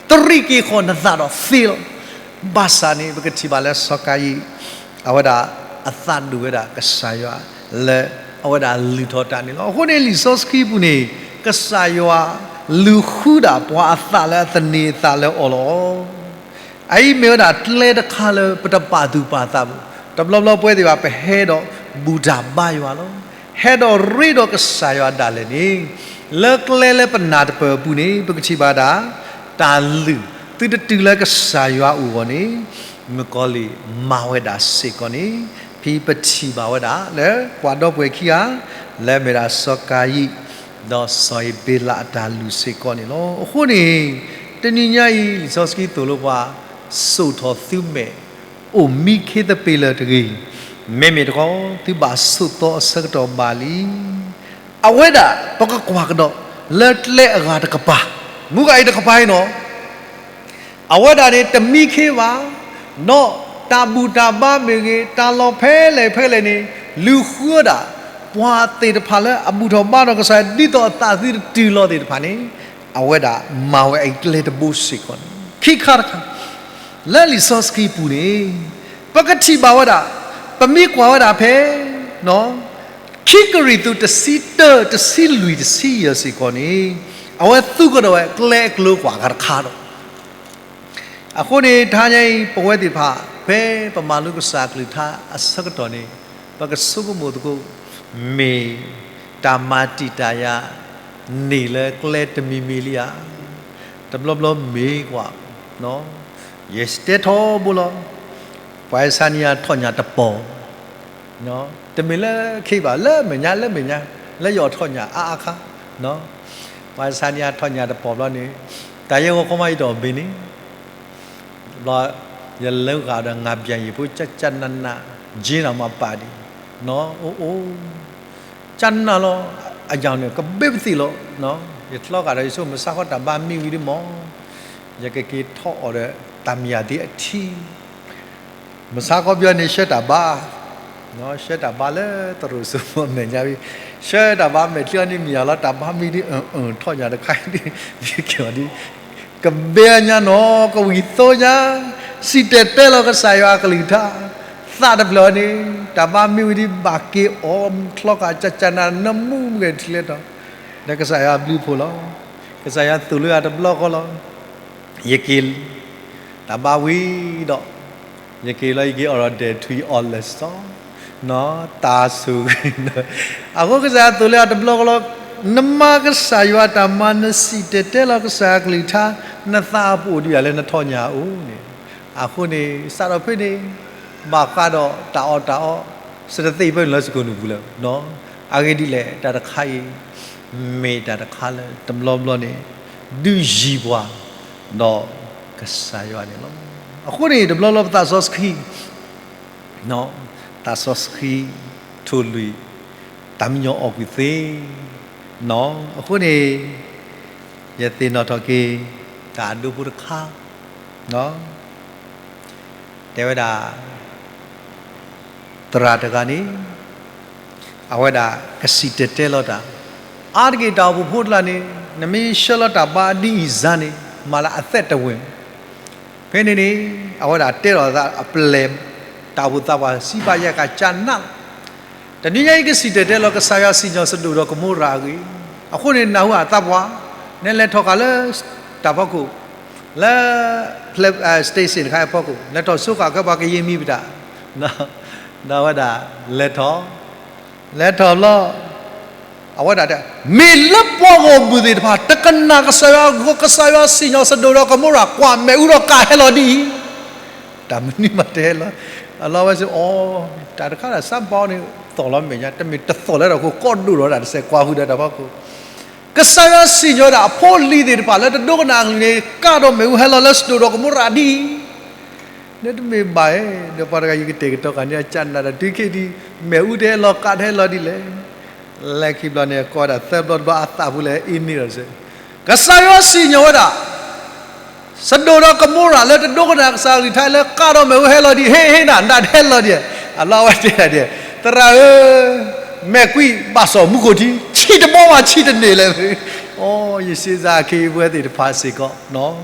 တရံးက့ၤဃီၤနသးဒီးသ့လီၤ. ဘၣ်ဆၣ်န့ၣ် ပကထံၣ်ဘၣ်လၢစီၤကၤယံၣ် အဝဲဒၣ်အသးဒိၣ်ဝဲဒၣ်ကစၢ်ယွၤလၢ အဝဲဒၣ်လုၢ်ထီၣ်တၢ်န့ၣ်လီၤ. အဃိန့ၣ်လံာ်စီဆှံပူၤန့ၣ် ကစၢ်ယွၤလူၤဃုဒၣ်ပှၤအသးလၢအသန့ၤအသးလၢအီၤလီၤ. အအံၤမ့ၢ်ဝဲဒၣ်ကျဲတခါလၢပတပာ်သူၣ်ပာ်သးဘၣ်. တဘျီဘျီပဝဲသ့ၣ်တဖၣ် ပဟဲဒီးဘူၣ်တၢ်ဘါယွၤလီၤ. ဟဲဒီးရ့ဒီးကစၢ်ယွၤဒၣ်လဲာ်န့ၣ်, လၢကျဲလၢပနၢ်တပၢၢ်အပူၤန့ၣ် ပကထံၣ်ဘၣ်ဒၣ် တၢ်လုၢ်သုတတုၤလၢကစၢ်ယွၤအအိၣ်အဂီၢ်န့ၣ် မုၣ်ကီၤလံၢ်မၤဝဲဒၣ်စ့ၢ်ကီးန့ၣ် ဖဲပထံၣ်ဘၣ်ဝဲဒၣ်လၢပှၤဒီပုၢ်ဝဲၢ်ခံဂၤ လၢအမ့ၢ်ဒၣ်စီၤကၤယံၣ် ဒီးစီၤအ့ၤဘ့လးအတၢ်လုၢ်စ့ၢ်ကီးန့ၣ်လီၤ. အဃိန့ၣ် တနံၤညါအံၤ လံာ်စီဆှံသိၣ်လိပှၤ, စိာ်ထီၣ်သုမဲာ်, အိၣ်မံခ့သပ့ၤလၢာ်တဂ့ၤ, မ့မ့ၢ်တခီ သုဘၣ်ဆိးသီအဆၢကတီၢ်ဘၣ်လံ. အဝဲဒၣ် ပကကွၢ်ကဒီး လၢကျဲအဂၤတကပၤ, မုၢ်ဂၤအံၤတကပၤအံၤနီၤ အဝဲဒၣ်န့ၣ် တမံခ့ဘၣ်, ဒီးတၢ်ဘူၣ်တၢ်ဘါမ့ၢ်ဂ့ၤ, တၢ်လီၢ်ဖဲလဲၣ်ဖဲလဲၣ်န့ၣ် လူၤဃုဝဲဒၣ် ပှၤသ့ၣ်တဖၣ်လၢအဘူၣ်ထီၣ်ဘါထီၣ်ကစၢ်ယွၤ ဒ်သိးအသးသုတတုၤလီၤသ့ၣ်တဖၣ်န့ၣ်, အဝဲဒၣ်မၤဝဲအကျဲတဘိစ့ၢ်ကီးန့ၣ် ခံခါတခါ လၢလံာ်စီဆှံပူၤန့ၣ် ပကထံၣ်ဘၣ်ဝဲဒၣ်, ပမ့ၢ်ကွၢ်ဝဲဒၣ်ဖဲ ခံကရံၣ်သူးတဆံတၢ တဆံလွံၢ် တဆံယဲၢ်စ့ၢ်ကီးန့ၣ်, အဝဲသူကဒီးဝဲကျဲအကျိၤကွၢ်ဂၤတခါဒီး အဃိန့ၣ် တဟါညါအံၤ ပဝဲသ့ၣ်တဖၣ် ဖဲပမၤလိကစၢ်အကလုၢ်ကထါအဆၢကတီၢ်န့ၣ် ပကဆိကမိၣ်သကိး မ့ၢ်တၢ်မၤတံာ်တာ်ယၤန့ၣ်လၢကျဲတမံၤမံၤလံဧါ. တဘျီဘျီမ့ၢ်ကွၢ်, ယတဲထီဘိလီၤ, ပှၤအ့စါနံယၤထီၣ်ညၣ်တပီၢ် တမ့ၢ်လၢခံဘၣ် လၢမဲာ်ညါ လၢမဲာ်ညါ လၢယအီၣ်ထီၣ်ညၣ်အါအါခါ, ပှၤအ့စါနံယၤထီၣ်ညၣ်တပီၢ်ဘျီန့ၣ် တၢ်ယဲၢ်ဂီၤခီမးယတအီၣ်ဘ့ၣ်န့ၣ် ဘျီ ယလၢဂာ်ဒီး ငါးပြန်ရေ ဖိ ကၠၢ်ကၠၢ်နးနး ကၠ့နၤမၤပာ်ဒံး နီၢ်အိၣ်အိၣ် ကၠၢ်နးလီၤ အယၤန့ၣ် ကဘ့ပသံၣ်လီၤ ယချီဃာ်ဒီးယဆိကမိၣ် မုၢ်ဆါခီတၢ်ဘါမံဝံၤဒ်မီၢ် ယကက့ၤထီၣ်အီၤဒီး တၢ်မံယၤသ့အထံ မုၢ်ဆါခီပညီန့ၣ် ဆှၢတၢ်ဘါ, ဆှၢတၢ်ဘါလၢသရိာ်စိမိၤမဲာ်ညါဝံၤ, ဆှၢတၢ်ဘါမဲာ်ချံအီၤန့ၣ်မံယၤလီၤ တၢ်ဘါမံဒ်အၢၣ်အၢၣ်ထီၣ်ညၣ်တခါဒ် ယက့ၤအီၤဒ် ကဘဲညါနီၤ ကဝံၤသိညါ, စံၣ်တဲၤတဲလီၤကစၢ်ယွၤအကလုၢ်ကထါ, သးတဖျၢၣ်အီၤန့ၣ် တၢ်ဘါမံဝံၤဒ်ဘၣ်က့ၤအီၤချီဃာ်ကၠၢ်ကၠၢ်နးနး မူမုၢ်ဂဲၤထံလဲၤထီၣ်, ဒီးကစၢ်ယွၤဘျုးဖှိၣ်လီၤ. ကစၢ်ယွၤသိၣ်လိယၤတဘျီဃီလီၤ. ယက့ၤ တၢ်ဘါဝံၤဒီး ယက့ၤလီၤ ယက့ၤအီၣ်ဒီးဒဲးထွံၣ်အီၣ်လၢာ်စီ တၢ်ဆိၣ်ဂ့ၤ အဃိကစၢ်ယွၤသိၣ်လိယၤတဘျီဃီလီၤ. နမၤကစၢ်ယွၤတၢ်မၤ နစံၣ်တဲၤတဲလီၤကစၢ်ယွၤကလုၢ်ကထါ နသးအပူၤအိၣ်ဒံးယၤလၢနထီၣ်ညၣ်အအိၣ်န့ၣ်, အဃိန့ၣ် စးထီၣ်ဖဲန့ၣ် ဘၣ်ဃးဒီးတၢ်အီၣ်တၢ်အီ စတသ့ၣ်ဖဲန့ၣ်လၢစကိၣ်နူာ်ပူၤလၢၤ, အဂ့ၢ်ဒ်လဲၣ် တၢ်တခါအံၤ မ့ၢ်တၢ်တခါလၢတဘျီဘျီန့ၣ် ဒုးယံၤပှၤ ဒီးကစၢ်ယွၤန့ၣ်လီၤ. အဃိန့ၣ် တဘျီဘျီပသးစီဆှံ သးစီဆှံ ထိၣ်လွံၢ် တၢ်မံညီၤအီၣ်ကွံာ်သ့, အဃိန့ၣ် ယသ့ၣ်နီၣ်ထီၣ်က့ၤ တၢ်အဒိဖိတခါ တဲဝဲဒၣ် သရၣ်တဂၤန့ၣ် အဝဲဒၣ်ကစံၣ်တဲၤတဲလီၤတၢ်, အါတက့ၢ်တၢ်အိၣ်ဖှိၣ်ဖိတဂၤန့ၣ် နမ့ၢ်ဆှၢလီၤတၢ်ဘါဒ်အံၤစါန့ၣ် မၤလၢအသဲတဝ့ၢ် ဖဲန့ၣ်န့ၣ် အဝဲဒၣ်တဲလီၤသးအပျဲၢ် တၢ်အိၣ်ဖှိၣ်သးပှၢ်စံးဘၣ်ယဲၢ်ကစၢ်နးလီၤ. တနံၤညါအံၤကစံၣ်တဲၤတဲလီၤ ကစၢ်ယွၤစံၣ်ညီၣ်စဒိၣ်ဒီးကမိရၤအဂ့ၢ်, အဃိန့ၣ် နၢ်ဟူအသးပှၢ် နလဲၤထီၣ်ဃာ်လၢ တၢ်ဖီခိၣ် လၢ station တခါအံၤအဖီခိၣ် လဲၤထီၣ်ဆိဃာ်ကဲပှၤကယ့မံၤပတၢ် ဒီးအဝဲဒၣ်လဲၤထီၣ် လဲၤထီၣ်လီၤ အဝဲဒၣ်တဲ မ့ၢ်လၢပှၤဂီၢ်မုၢ်သ့ၣ်တဖၣ် တကနၣ်ကစၢ်ယွၤအဂီၢ် ကစၢ်ယွၤစံၣ်ညီၣ်စဒိၣ်ဒီးကမိရၤ ကွၢ်မဲာ်အူဒီးကးဟဲလီၤဒ်အံၤ, တၢ်မနုၤမးတဟဲလီၤ, အလီၢ်ဝဲစ့ၢ် အိ တၢ်တခါဒၣ်စးဘီန့ၣ် သီၣ်လီၤမဲာ်ညါ တမ့ၢ်တသီၣ်လၢတၢ်ခိၣ် ကီၢ်ဒိၣ်လီၤဒၣ်တစဲး ကွၢ်ဃုာ်ဒီးတၢ်ဖီခိၣ် ကစၢ်ယွၤစံၣ်ညီၣ်ဝဲဒၣ်အဖိအလံၤသ့ၣ်တဖၣ်လၢတဒိကနၣ်အကလုၢ်န့ၣ် ကးဒီးမဲာ်အူဟဲလီၤလၢစဒိၣ်ဒီးကမိရၤဒ်အံၤ, ဒီးတမ့ၢ်ဘၣ်ဧါ, ဒီးပှၤတဂၤယကတဲာ်ကတီၤဃာ်န့ၢ်အကၢ်နးဒီးတုၤခဲအံၤဒ် မဲာ်အူတဟဲလီၤကးတဟဲလီၤဒ်လဲၣ်, လဲၤခံဘျီန့ၣ် ကိးဝဲဒၣ်သၢဘျီတဘျီအသးပူၤလၢအအ့န့ၣ်ဒီးစ့ၢ်, ကစၢ်ယွၤစံၣ်ညီၣ်ဝဲဒၣ် စဒိၣ်ဒီးကမိရၤလၢတဒိကနၣ်ကစၢ်အကလုၢ်ကထါလၢကးဒီးမဲာ်အူဟဲလီၤဒ် ဟ့ၣ်ဟ့ၣ်နၤ နၤတဟဲလီၤဒ်, အလီၢ်ဝဲတဲဒၣ်ဒ်, သရၣ်ဧၢ, မဲာ်ကွံာ်ဘၣ်စီၣ်မူခိၣ်ထံ ဆံးတဘီဘၣ်ဆံးတန့ၢ်လၢၤ, အိ ယစ့စ့ၢ်ကီးပဝဲသ့ၣ်တဖၣ်စ့ၢ်ကီး,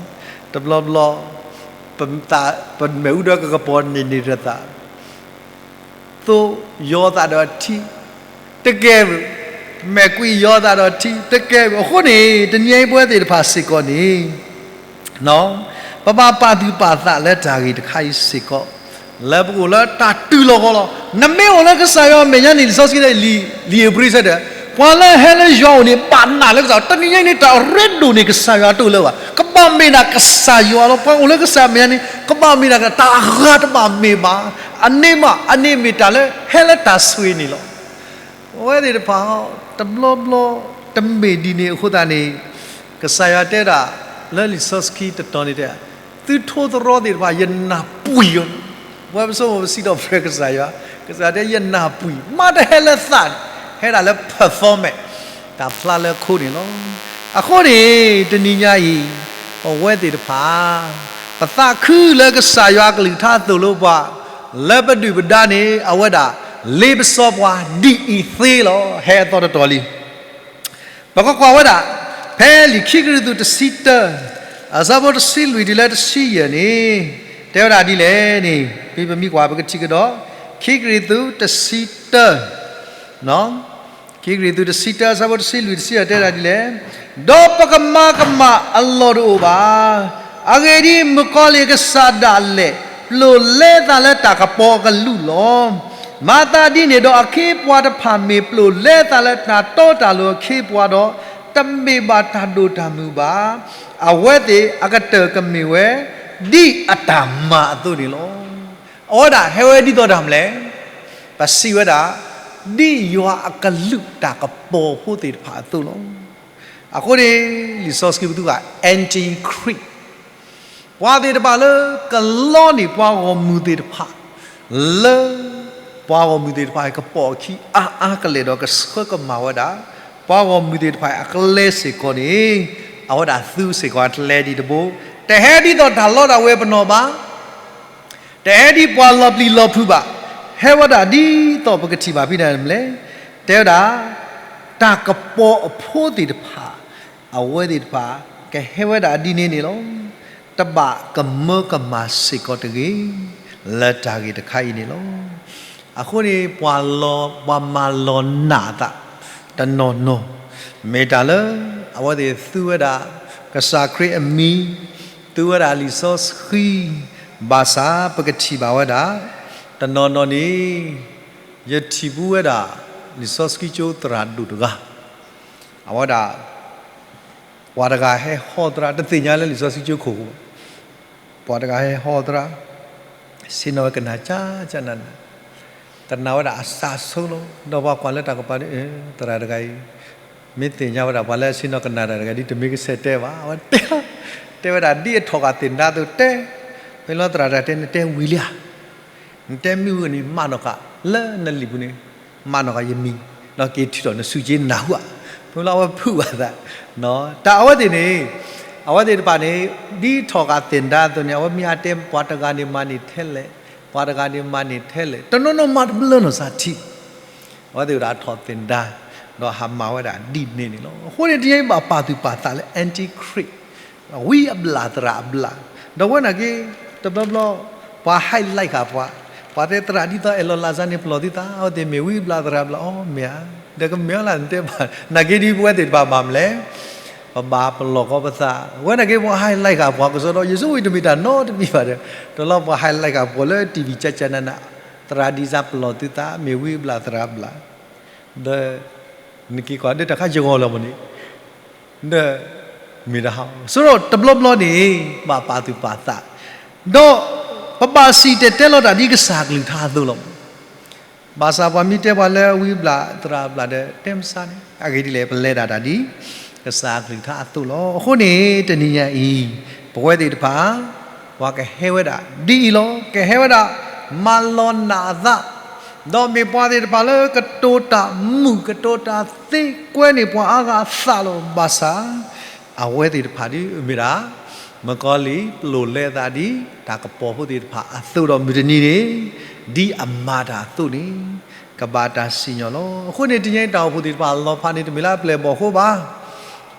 တဘျီဘျီ ပမဲာ်အူဒီးကကပီၤန့ၢ်န့ၢ်တသး သိယီၤသးဒီးထံ တကဲဘၣ်, မဲာ်ကွံာ်ယီၤသးဒီးထံ တကဲဘၣ်. အဃိန့ၣ် တနံၤအံၤပဝဲသ့ၣ်တဖၣ်စ့ၢ်ကီးန့ၣ် ပဘၣ်ပာ်သူၣ်ပာ်သးလၢတၢ်ဂ့ၢ်တခါအံၤစ့ၢ်ကီး လၢပကအိၣ်လၢတၢ်တုၤလီၤဂီၤလီၤ. နမ့ၢ်အိၣ်လၢကစၢ်ယွၤအမဲာ်ညါန့ၣ် လံာ်စီဆှံတဲ လံာ်ဧ့ၤဘြံၤဆၢတဲာ် ပှၤလၢဟဲလၢယွၤအအိၣ်န့ၣ် ဘၣ်နာ်လၢကစၢ်ယွၤ. တနံၤညါအံၤန့ၣ် တၢ်ရ့ဒိၣ်န့ၢ်ကစၢ်ယွၤတအိၣ်လၢၤဘၣ်. ကဘၣ်မ့ၢ်ဒၣ်ကစၢ်ယွၤလီၤ. ပှၤအိၣ်လၢကစၢ်အမဲာ်ညါန့ၣ် ကဘၣ်မ့ၢ်ဒၣ်က တၢ်အဂၤတဘၣ်မ့ၢ်ဘၣ်. အန့ၣ်မး အန့ၣ်မ့ၢ်တၢ်လၢဟဲလၢတၢ်ဆိၣ်ဂ့ၤန့ၣ်လီၤ. အဝဲသ့ၣ်တဖၣ် တဘျီဘျီ တမ့ၢ်ဒ်န့ၣ်အဃိသတးန့ၣ် ကစၢ်ယွၤတဲဒၣ် လၢလံာ်စီဆှံတတီၤန့ၣ်တဲ, သုထိသရီသ့ၣ်တဖၣ် ယနၢ်ပှံၢ်အီၤ, ပဝဲပဆိကမိၣ်ပစံးထီၣ်ပတြၢၤကစၢ်ယွၤ, ကစၢ်တဲယနၢ်ပှံၢ်, မ့ၢ်တဟဲလၢသးန့ၣ်, ဟဲဒၣ်လၢ performance, တၢ်ဖျါလၢခိန့ၣ်လီၤ. အဃိန့ၣ် တနံၤညါအံၤ, ပဝဲသ့ၣ်တဖၣ်, ပသးခုလၢကစၢ်ယွၤကလုၢ်ကထါအသိၣ်လိပှၤ, လၢပဒုၣ်ပဒါန့ၣ် အဝဲဒၣ်, လ့ပစီပှၤဒ်အံၤသ့လီၤ. ဟဲအသီတတီၤလံ ပကကွၢ်ဝဲဒၣ်, ဖဲလံာ်ခံကရံၣ်သူးတဆံတၢ, အဆၢဖိတဆံလွံၢ်တုၤလၢတဆံယဲၢ်န့ၣ်, တဲဝဲဒၣ်ဒ်လဲၣ်န့ၣ်, ဖဲပမံကွၢ်ပကထံၣ်ကဒီး, ခံကရံၣ်သူးတဆံတၢ, ခံကရံၣ်သူးတဆံတၢ အဆၢဖိတဆံလွံၢ်တဆံယဲၢ်တဲဒၣ်ဒ်လဲၣ်, ဒီးပကမၤကမၣ်အလီၢ်တအိၣ်ဘၣ်. အဂ့ၢ်ဒ်အံၤ, မုၣ်ကီၤလံၢ်အကစၢ်ဒၣ်လဲာ်, ပျိာ်လဲသးလၢတၢ်ကပီၤအကလူးလီၤ. မၤသးဒ်န့ၣ်ဒီးအခ့အပှၤတဖၣ်မ့ၢ်ပျိာ်လဲသးလၢတၢ်တီတၢ်လိၤအခ့အပှၤဒီး, တမ့ၢ်ဘၣ်တၢ်ဒိၣ်တၢ်မုၢ်ဘၣ်. အဝဲသ့ၣ်အကတၢၢ်ကမ့ၢ်ဝဲ, ဒ်အတၢ်မၤအသိးန့ၣ်လီၤ. အဝဲဒၣ်ဟဲဝဲဒ်သိးတၢ်မနုၤလဲၣ်, ပစံးဝဲဒၣ်, ဒ်ယွၤအကလုၢ်တၢ်ကပီၤဖိသ့ၣ်တဖၣ်အသိးလီၤ. အဃိန့ၣ်, လံာ်စီဆှံပသူဂၤ antichrist ပှၤသ့ၣ်တဖၣ်လၢကလီန့ၢ်ပှၤဂီၢ်မုၢ်သ့ၣ်တဖၣ်, လၢပှၤဂီၢ်မုၢ်သ့ၣ်တဖၣ်ကပိာ်အခံအါအါကလဲာ်ဒီးကဆှၢကမၤဝဲဒၣ်, ပှၤဂီၢ်မုၢ်သ့ၣ်တဖၣ်အကျဲစ့ၢ်ကီးန့ၣ်, အဝဲဒၣ်သုစ့ၢ်ကီးအကျဲဒ်တဘိ, တဟဲဒ်သိးတၢ်လီတၢ်ဝ့ၤပနီၣ်ဘၣ် တဟဲဒ်ပှၤလီၤပျံၤလီၤဖုးဘၣ်, ဟဲဝဲဒၣ်ဒ်သိးပကထံၣ်ဘၣ်ဖဲန့ၣ်မနုၤလဲၣ်, တဲဝဲဒၣ်, တၢ်ကပီၤအဖိသ့ၣ်တဖၣ်, အဝဲသ့ၣ်တဖၣ်, ကဟဲဝဲဒၣ်ဒ်န့ၣ်န့ၣ်လီၤ. တဘၣ်ကမၢကမၣ်စ့ၢ်ကီးတဂ့ၤ, လၢတၢ်ဂ့ၢ်တခါအံၤန့ၣ်လီၤ. အဃိန့ၣ် ပှၤလီၤ, ပှၤမၤလီၤနာ်အသး, တနီၤနီၤ, မ့ၢ်တၢ်လၢ, အဝဲသ့ၣ်သူဝဲဒၣ်, ကစၢ်ခရံာ်အမံၤ, သူဝဲဒၣ်လံာ်စီဆှံ, ဘၣ်ဆၣ်ပကထံၣ်ဘၣ်ဝဲဒၣ်, တနီၤနီၤန့ၣ်, ယထံၣ်ဘူးဝဲဒၣ်, လံာ်စီဆှံကၠိသရၣ်ဒိၣ်တဂၤ, အဝဲဒၣ်, ပှၤတဂၤဟဲဟီသရၣ် တသ့ၣ်ညါလၢလံာ်စီဆှံကၠိခိၣ်, ပှၤတဂၤဟဲဟီသရၣ်, ဆ့ၣ်နီၤဝဲကနၣ်ကၠၢ်ကၠၢ်နးနး, ကနၣ်ဝဲဒၣ်အသးဆိလီၤ, ဒီးပှၤကွၢ်လၢတၢ်ကပၤဒီး, သရၣ်တဂၤအံၤ, မ့ၢ်သ့ၣ်ညါဝဲဒၣ်ပှၤလၢအဆ့ၣ်နီၤကနၣ်တၢ်တဂၤဒ်တမ့ၢ်ကစဲးတဲဘၣ်, အဝဲတဲ, တဲဝဲဒၣ်ဒ်အထီၣ်ဂာ်သ့ၣ်နဒါအသိးတဲ, ဖဲလီၤသရၣ်တဂၤတဲနတဲဝံၤလံဧါ နတဲမ့ၢ်ဝံၤန့ၣ် မးနီၢ်ဃာ်လၢနလံာ်ပူၤန့ၣ်, မးနီၢ်ဃာ်ယမံၤ, ဒီးက့ၤထုးထီၣ်နစုက့နၢ်ဟူဧါ, ဖဲလီၤအဝဲဖုးဘၣ်သး, တၢ်အဝဲသ့ၣ်န့ၣ်, အဝဲသ့ၣ်တဖၣ်န့ၣ်, ဒ်ထီၣ်ဃာ်သ့ၣ်နဒါအသိးန့ၣ် အဝဲမ့ၢ်အတဲပှၤတဂၤန့ၣ်မၤန့ၢ်ထဲလဲၣ်, ပှၤတဂၤန့ၣ်မၤန့ၢ်ထဲလဲၣ် တနီၤနီၤမၤတဘျၢနီၢ်စၢ်ထံ အဝဲသ့ၣ်ဝဲဒၣ်ထီၣ်သ့ၣ်နဒါ, ဒီးဟးမၤဝဲဒၣ်ဒ်န့ၣ်န့ၣ်လီၤ. အဃိန့ၣ် တနံၤအံၤဘၣ်ပာ်သူၣ်ပာ်သးလၢ antichrist, ဝံအဘျၣ်သရၣ်အဘျၣ်, ဒီးဝဲနာ်က့, တဘျီဘျီ, ပှၤ highlight ဃာ်ပှၤ, ပှၤတဲသရၣ်ဒ်သိးအဲၣ်လီၤလၢ်စၢ်န့ၣ်ပလီၢ်သုသး အဝဲသ့ၣ်မ့ၢ်ဝံအဘျၣ်သရၣ်အဘျၣ် အီၤမ့ၢ်ဧါ, ဒီးကမ့ၢ်အီၤလၢနတဲဘၣ်, နာ်က့ဒ်ပဝဲသ့ၣ်တဖၣ်မၤမလဲၣ် ပဘၣ်ပလီၢ်ကီပသး, ဝဲနာ်က့ပှၤ highlight ဃာ်ပှၤကစီဒီ ယဆိကမိၣ်တမ့ၢ်တၢ်နီတမံၤဘၣ်ဒီး, တလီၤပှၤ highlight ဃာ်ပှၤလၢ TV ကၠၢ်ကၠၢ်နးနး, သရၣ်ဒ်စၢ်ပလီၢ်သုသး မ့ၢ်ဝံအဘျၣ်သရၣ်အဘျၣ်, ဒီး, နက့ၤကွၢ်ဒီးတၢ်ခါယဂီၢ်လီၤမးန့ၣ်, ဒီး, မ့ၢ်တဟါ, ဆိဒီးတဘျီဘျီန့ၣ်, ဘၣ်ပာ်သူၣ်ပာ်သး, ဒီး, ပဘၣ်စံၣ်တဲၤတဲလီၤတၢ်ဒ်ကစၢ်ကလုၢ်ကထါအသိးလီၤ. ဘၣ်ဆၣ်ပှၤမ့ၢ်တဲပှၤလၢဝံဘျၣ်သရၣ်ဘျၣ်ဒီးတဲမဆါန့ၣ် အဂ့ၢ်ဒ်လဲၣ် ပလဲၤဒၣ်တၢ်ဒ်ကစၢ်အကလုၢ်ကထါအသိးလီၤ. အဃိန့ၣ် တနံၤညါအံၤ ပဝဲသ့ၣ်တဖၣ် ပှၤကဟဲဝဲဒၣ်ဒ်အံၤလီၤ. ကဟဲဝဲဒၣ် မၤလီၤနာ်အသး, ဒီးမ့ၢ်ပှၤသ့ၣ်တဖၣ်လၢကတိၤတၢ်မုာ် ကတိၤတၢ်သ့ ကွဲန့ၢ်ပှၤအါဂၤအသးလီၤ. ဘၣ်ဆၣ် အဝဲသ့ၣ်တဖၣ်ဒ်မ့ၢ်ဒၣ် မုၣ်ကီၤလံၢ်ပျိာ်လဲသးဒ်တၢ်ကပီၤဖိသ့ၣ်တဖၣ်အသိးဒီး မုၢ်တနံၤန့ၣ် ဒ်အမၤတၢ်အသိးန့ၣ် ကဘၣ်တၢ်စံၣ်ညီၣ်လီၤ. အဃိန့ၣ် တနံၤအံၤတၢ်အိၣ်ဖှိၣ်သ့ၣ်တဖၣ်လီၤဖးန့ၣ် တမ့ၢ်လၢအပျဲၢ်အဘီၣ်အဃိဘၣ်.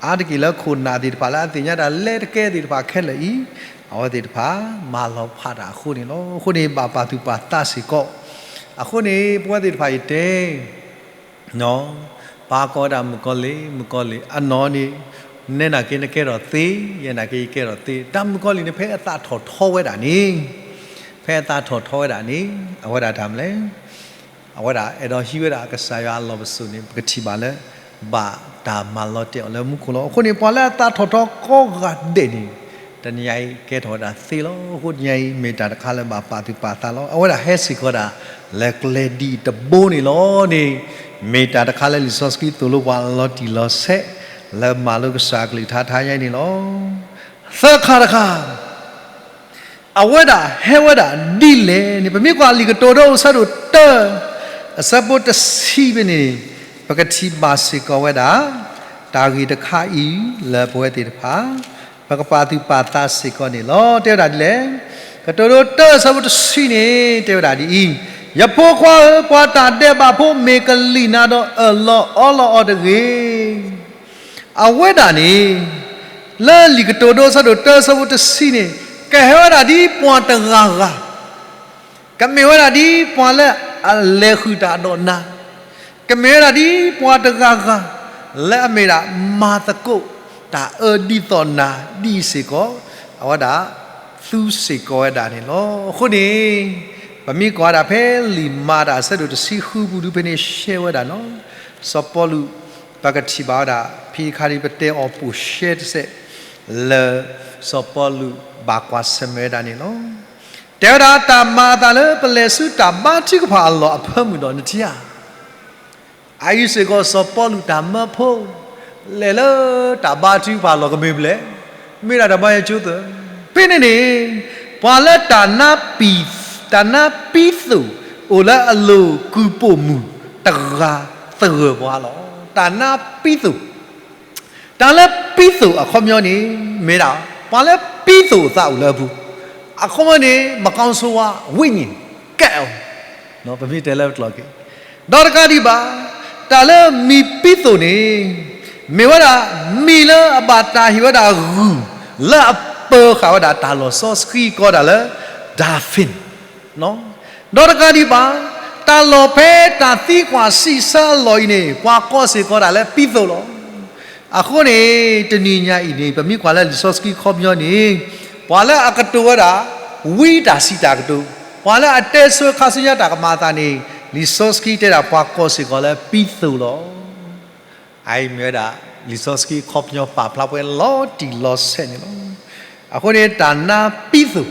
အါတက့ၢ်လၢခိၣ်နၢ်သ့ၣ်တဖၣ်လၢအသ့ၣ်ညါတၢ်လဲၤတကဲသ့ၣ်တဖၣ်ခဲလၢာ်အံၤ အဝဲသ့ၣ်တဖၣ်မၤလီၤဖးတၢ်အဃိန့ၣ်လီၤ. အဃိန့ၣ် ဘၣ်ပာ်သူၣ်ပာ်သးစ့ၢ်ကီး. အဃိန့ၣ် ပဝဲသ့ၣ်တဖၣ်ယတဲ ပာ်ကိးဝဲဒၣ်မုၣ်ကီၤလံၢ် မုၣ်ကီၤလံၢ် အနီၢ်န့ၣ် နဲနာ်က့နကဲထီၣ်သ့, ယဲနာ်က့ယကဲထီၣ်သ့. တၢ်မုၣ်ကီၤလံၢ်န့ၣ် ဖဲအသးထီၣ်ထီဝဲဒၣ်န့ၣ်, ဖဲအသးထီၣ်ထီဝဲဒၣ်န့ၣ် အဝဲဒၣ်တၢ်မနုၤလဲၣ်. အဝဲဒၣ်အဲၣ်ဒိးဟံးဝဲဒၣ်ကစၢ်ယွၤအလီၢ်ပစိာ်န့ၣ် ပကထံၣ်ဘၣ်လၢ ဘၣ်တၢ်မၤလီၤတဲာ်အီၤလၢမူခိၣ်လီၤ. အဃိန့ၣ် ပှၤလၢအသးထီၣ်ထီကိးဂၤဒဲးန့ၣ် တနံၤအံၤကဲထီၣ်ဝဲဒၣ်သ့လီၤ. အဃိတနံၤအံၤ မ့ၢ်တၢ်တခါလၢဘၣ်ပာ်သူၣ်ပာ်သးလီၤ. အဝဲဒၣ်ဟဲစ့ၢ်ကီးဒၣ် လၢကျဲဒ်တဘိန့ၣ်လီၤန့ၣ်, မ့ၢ်တၢ်တခါလၢလံာ်စီဆှံသိၣ်လိပှၤလီၤတံၢ်လီၤဆဲး လၢမၤလိကစၢ်အကလုၢ်ကထါတနံၤအံၤန့ၣ်လီၤ. သၢခါတခါ, အဝဲဒၣ်ဟဲဝဲဒၣ်ဒ်လဲၣ်န့ၣ် ပမ့ၢ်ကွၢ်လံာ်ကတိၤဒိအဆၢဒိၣ်တၢ အဆၢဖိတဆံဖဲန့ၣ်, ပကထံၣ်ဘၣ်စ့ၢ်ကီးဝဲဒၣ် တၢ်ဂ့ၢ်တခါအံၤလၢပဝဲသ့ၣ်တဖၣ် ပကပာ်သူၣ်ပာ်သးစ့ၢ်ကီးန့ၣ်လီၤ. တဲဝဲဒၣ်ဒ်လဲၣ်, ကတိၤဒိတၢအဆၢဖိတဆံန့ၣ် တဲဝဲဒၣ်ဒ်အံၤ, ယဖိခွါဧၢ, ပှၤတၢ်ဒဲးဘးဖိမ့ၢ်ကလံၣ်နၤဒီးအၢၣ်လီၤအီလီၤအီၤတဂ့ၤ. အဝဲဒၣ်န့ၣ် လၢလံာ်ကတိၤဒိအဆၢဒိၣ်တၢအဆၢဖိတဆံန့ၣ် ကဟဲဝဲဒၣ်ဒ်ပှၤတဂၤဂၤ, ကမ့ၢ်ဝဲဒၣ်ဒ်ပှၤလၢအလဲၤဃုာ်တၢ်ဒီးနၤ, ကမ့ၢ်ဝဲဒၣ်ဒ်ပှၤတဂၤဂၤ လၢအမ့ၢ်ဒၣ်မၤသကိးတၢ်အၢဒ်သိးနၤဒ်အံၤစ့ၢ်ကီး, အဝဲဒၣ်သူစ့ၢ်ကီးဝဲဒၣ်န့ၣ်လီၤ. အဃိန့ၣ် ပမ့ၢ်ကွၢ်ဝဲဒၣ်ဖဲလံာ်မၤတၢ်အဆၢဒိၣ်တဆံဃုပူၤဒုဖဲန့ၣ်ရှဲဝဲဒၣ်နီၤ, စီၤပီလူး ပကထံၣ်ဘၣ်ဝဲဒၣ် ဖဲခါန့ၣ် ပတဲအီၤပိာ်ရှဲတစဲး လၢစီၤပီလူးဘၣ်ကွၢ်ဆၢၣ်မဲာ်ဝဲဒၣ်န့ၣ်လီၤ. တဲဝဲဒၣ် တၢ်မၤအသးလၢပလဲၤဆူတၢ်ဘါထုကဖၣ်အလီၢ်အဖၢမုၢ်ဒီးနထံၣ်ဧါ. အအံၤစ့ၢ်ကီးစီၤပီလူးတၢ်မၢဖိ လဲၤလၢတၢ်ဘါထုကဖၣ်အလီၢ်ကမ့ၢ်ဘျဲၣ်, မ့ၢ်ဒၣ်တၢ်ဘါယဲၢ်ကၠိသၢ, ဖဲန့ၣ်န့ၣ် ပှၤလၢတၢ်နါပံ, တၢ်နါပံသိၣ်အိၣ်လၢအလိၤကုၢ်ပိာ်မုၣ်တဂၤသဂၢၢ်ပှၤလီၤ. တၢ်နါပံသိၣ် တၢ်လၢပံသိၣ်အခီပညီန့ၣ် မ့ၢ်ဒၣ် ပှၤလၢပံသိၣ်အသးအိၣ်လၢအပူၤ, အခီပညီန့ၣ် မကောင်းဆိုးဝါး ဝိညာဉ် ကဲးအီၤ, ပမ့ၢ်တဲလၢပကျိာ်က့ၤ, ဒီးတကးဒံးဘၣ် တၢ်လၢမံၤပံသိၣ်န့ၣ် မ့ၢ်ဝဲဒၣ် မံၤလၢအဘၣ်တၢ်ဟ့ၣ်ဝဲဒၣ်ဂုၢ် လၢအပၢၤဃာ်ဝဲဒၣ်တၢ်လီၢ်စီဆှံကိးဒၣ်လၢ dolphin ဒီးတကးဒံးဘၣ် တၢ်လီၢ်ဖဲတၢ်သံကွၢ်စံးဆၢအလီၢ်အံၤန့ၣ် ပှၤကိးစ့ၢ်ကီးဒၣ်လၢပံသိၣ်လီၤ. အဃိန့ၣ် တနံၤညါအံၤန့ၣ် ပမ့ၢ်ကွၢ်လၢလံာ်စီဆှံခီပညီန့ၣ် ပှၤလၢအကတိၤဝဲဒၣ် ဝံတၢ်စံးတၢ်ကတိၤ, ပှၤလၢအတဲဆိခါဆူညါတၢ်ကမၤအသးန့ၣ် လံာ်စီဆှံတဲဒၣ်ပှၤကိးစ့ၢ်ကီးလၢပံသိၣ်လီၤ. အအံၤမ့ၢ်ဝဲဒၣ် လံာ်စီဆှံခီပညီပာ်ဖျါပှဲၤလီၤတံၢ်လီၤဆဲးန့ၣ်လီၤ. အဃိန့ၣ် တၢ်နါပံသိၣ်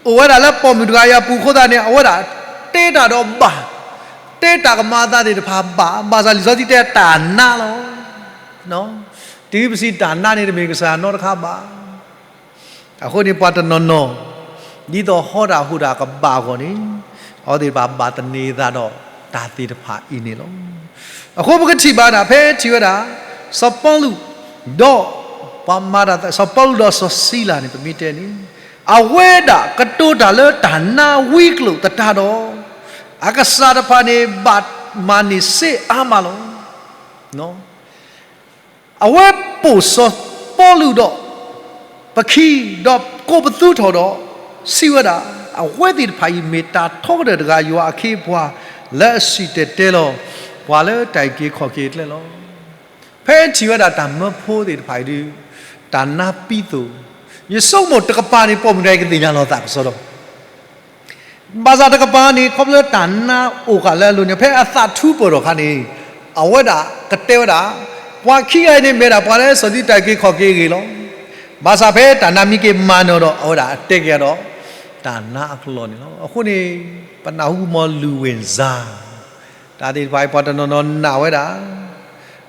အိၣ်ဝဲဒၣ်လၢပိာ်မုၣ်တဂၤအံၤအပူၤအဃိသတးန့ၣ် အဝဲဒၣ်တဲတၢ်ဒီးဘၣ်, တဲတၢ်ကမၤအသးသ့ၣ်တဖၣ်ဘၣ်, ဘၣ်ဆၣ်လံာ်စီဆှံတဲတၢ်နါလီၤ. တုၤပစံးတၢ်နါန့ၣ် တမ့ၢ်ကစၢ်ယွၤနီတခါဘၣ်. အဃိန့ၣ် ပှၤတနီၤနီၤ ဒ်သိးဟီတၢ်ဟူးတၢ်ကဘၣ်အဂီၢ်န့ၣ် အဝဲသ့ၣ်တဖၣ်ဘၣ်သန့ၤသးဒီးတၢ်သ့ၣ်တဖၣ်အံၤန့ၣ်လီၤ. အဃိပကထံၣ်ဘၣ်ဒၣ် ဖဲထံၣ်ဝဲဒၣ် စီၤပီလူး ဒီး ပှၤမၤတၢ် စီၤပီလူးဒီးစီၤစံလၤန့ၣ် ပမ့ၢ်တဲန့ၣ် အဝဲဒၣ်ကတိၤတၢ်လၢတၢ်နါဝံကျိာ်သတးဒီး အကစၢ်တဖၣ်န့ၣ် ဘၣ်မၤန့ၢ်စ့အါမးလီၤ. အဝဲပိာ်စီၤပီလူးဒီး ပခံ ဒီးကိးပသူထီၣ်ဒီး စံးဝဲဒၣ်, အဝဲသ့ၣ်တဖၣ်အံၤမ့ၢ်တၢ်ထီကတၢၢ်တဂၤ ယွၤအခ့အပှၤ လၢအစံၣ်တဲၤတဲလီၤ ပှၤလၢတၢ်အုၣ်က့ၤခီၣ်က့ၤအကျဲလီၤ. ဖဲထံၣ်ဝဲဒၣ်တၢ်မၢဖိသ့ၣ်တဖၣ်အံၤဒုး တၢ်နါပံသိၣ်, ယဆိကမိၣ်တကပၤန့ၣ် ပိာ်မုၣ်တဂၤအံၤကသ့ၣ်ညါလီၤသးကစီဒီ ဘၣ်ဆၣ်တကပၤန့ၣ် ခီဖျိတၢ်နါအိၣ်ဃာ်လၢအလိၤန့ၣ် ဖဲအသးထူပၢၢ်ထီၣ်အခါန့ၣ် အဝဲဒၣ်ကတဲဝဲဒၣ်, ပှၤခံဂၤအံၤန့ၣ်မ့ၢ်ဒၣ်ပှၤလၢစီၤဒံတၢ်က့ၤခီၣ်က့ၤအဂ့ၢ်လီၤ. ဘၣ်ဆၣ်ဖဲတၢ်နါမံက့ၤမၤနၢၤဒီး အဝဲဒၣ်အတဲက့ၤဒီး တၢ်နါအကလီၢ်န့ၣ်လီၤ. အဃိန့ၣ် ပနၢ်ဟူမီၤလူၤဝ့ၢ်စါ တၢ်သ့ၣ်တဖၣ်အံၤ ပှၤတနီၤနီၤနာ်ဝဲဒၣ်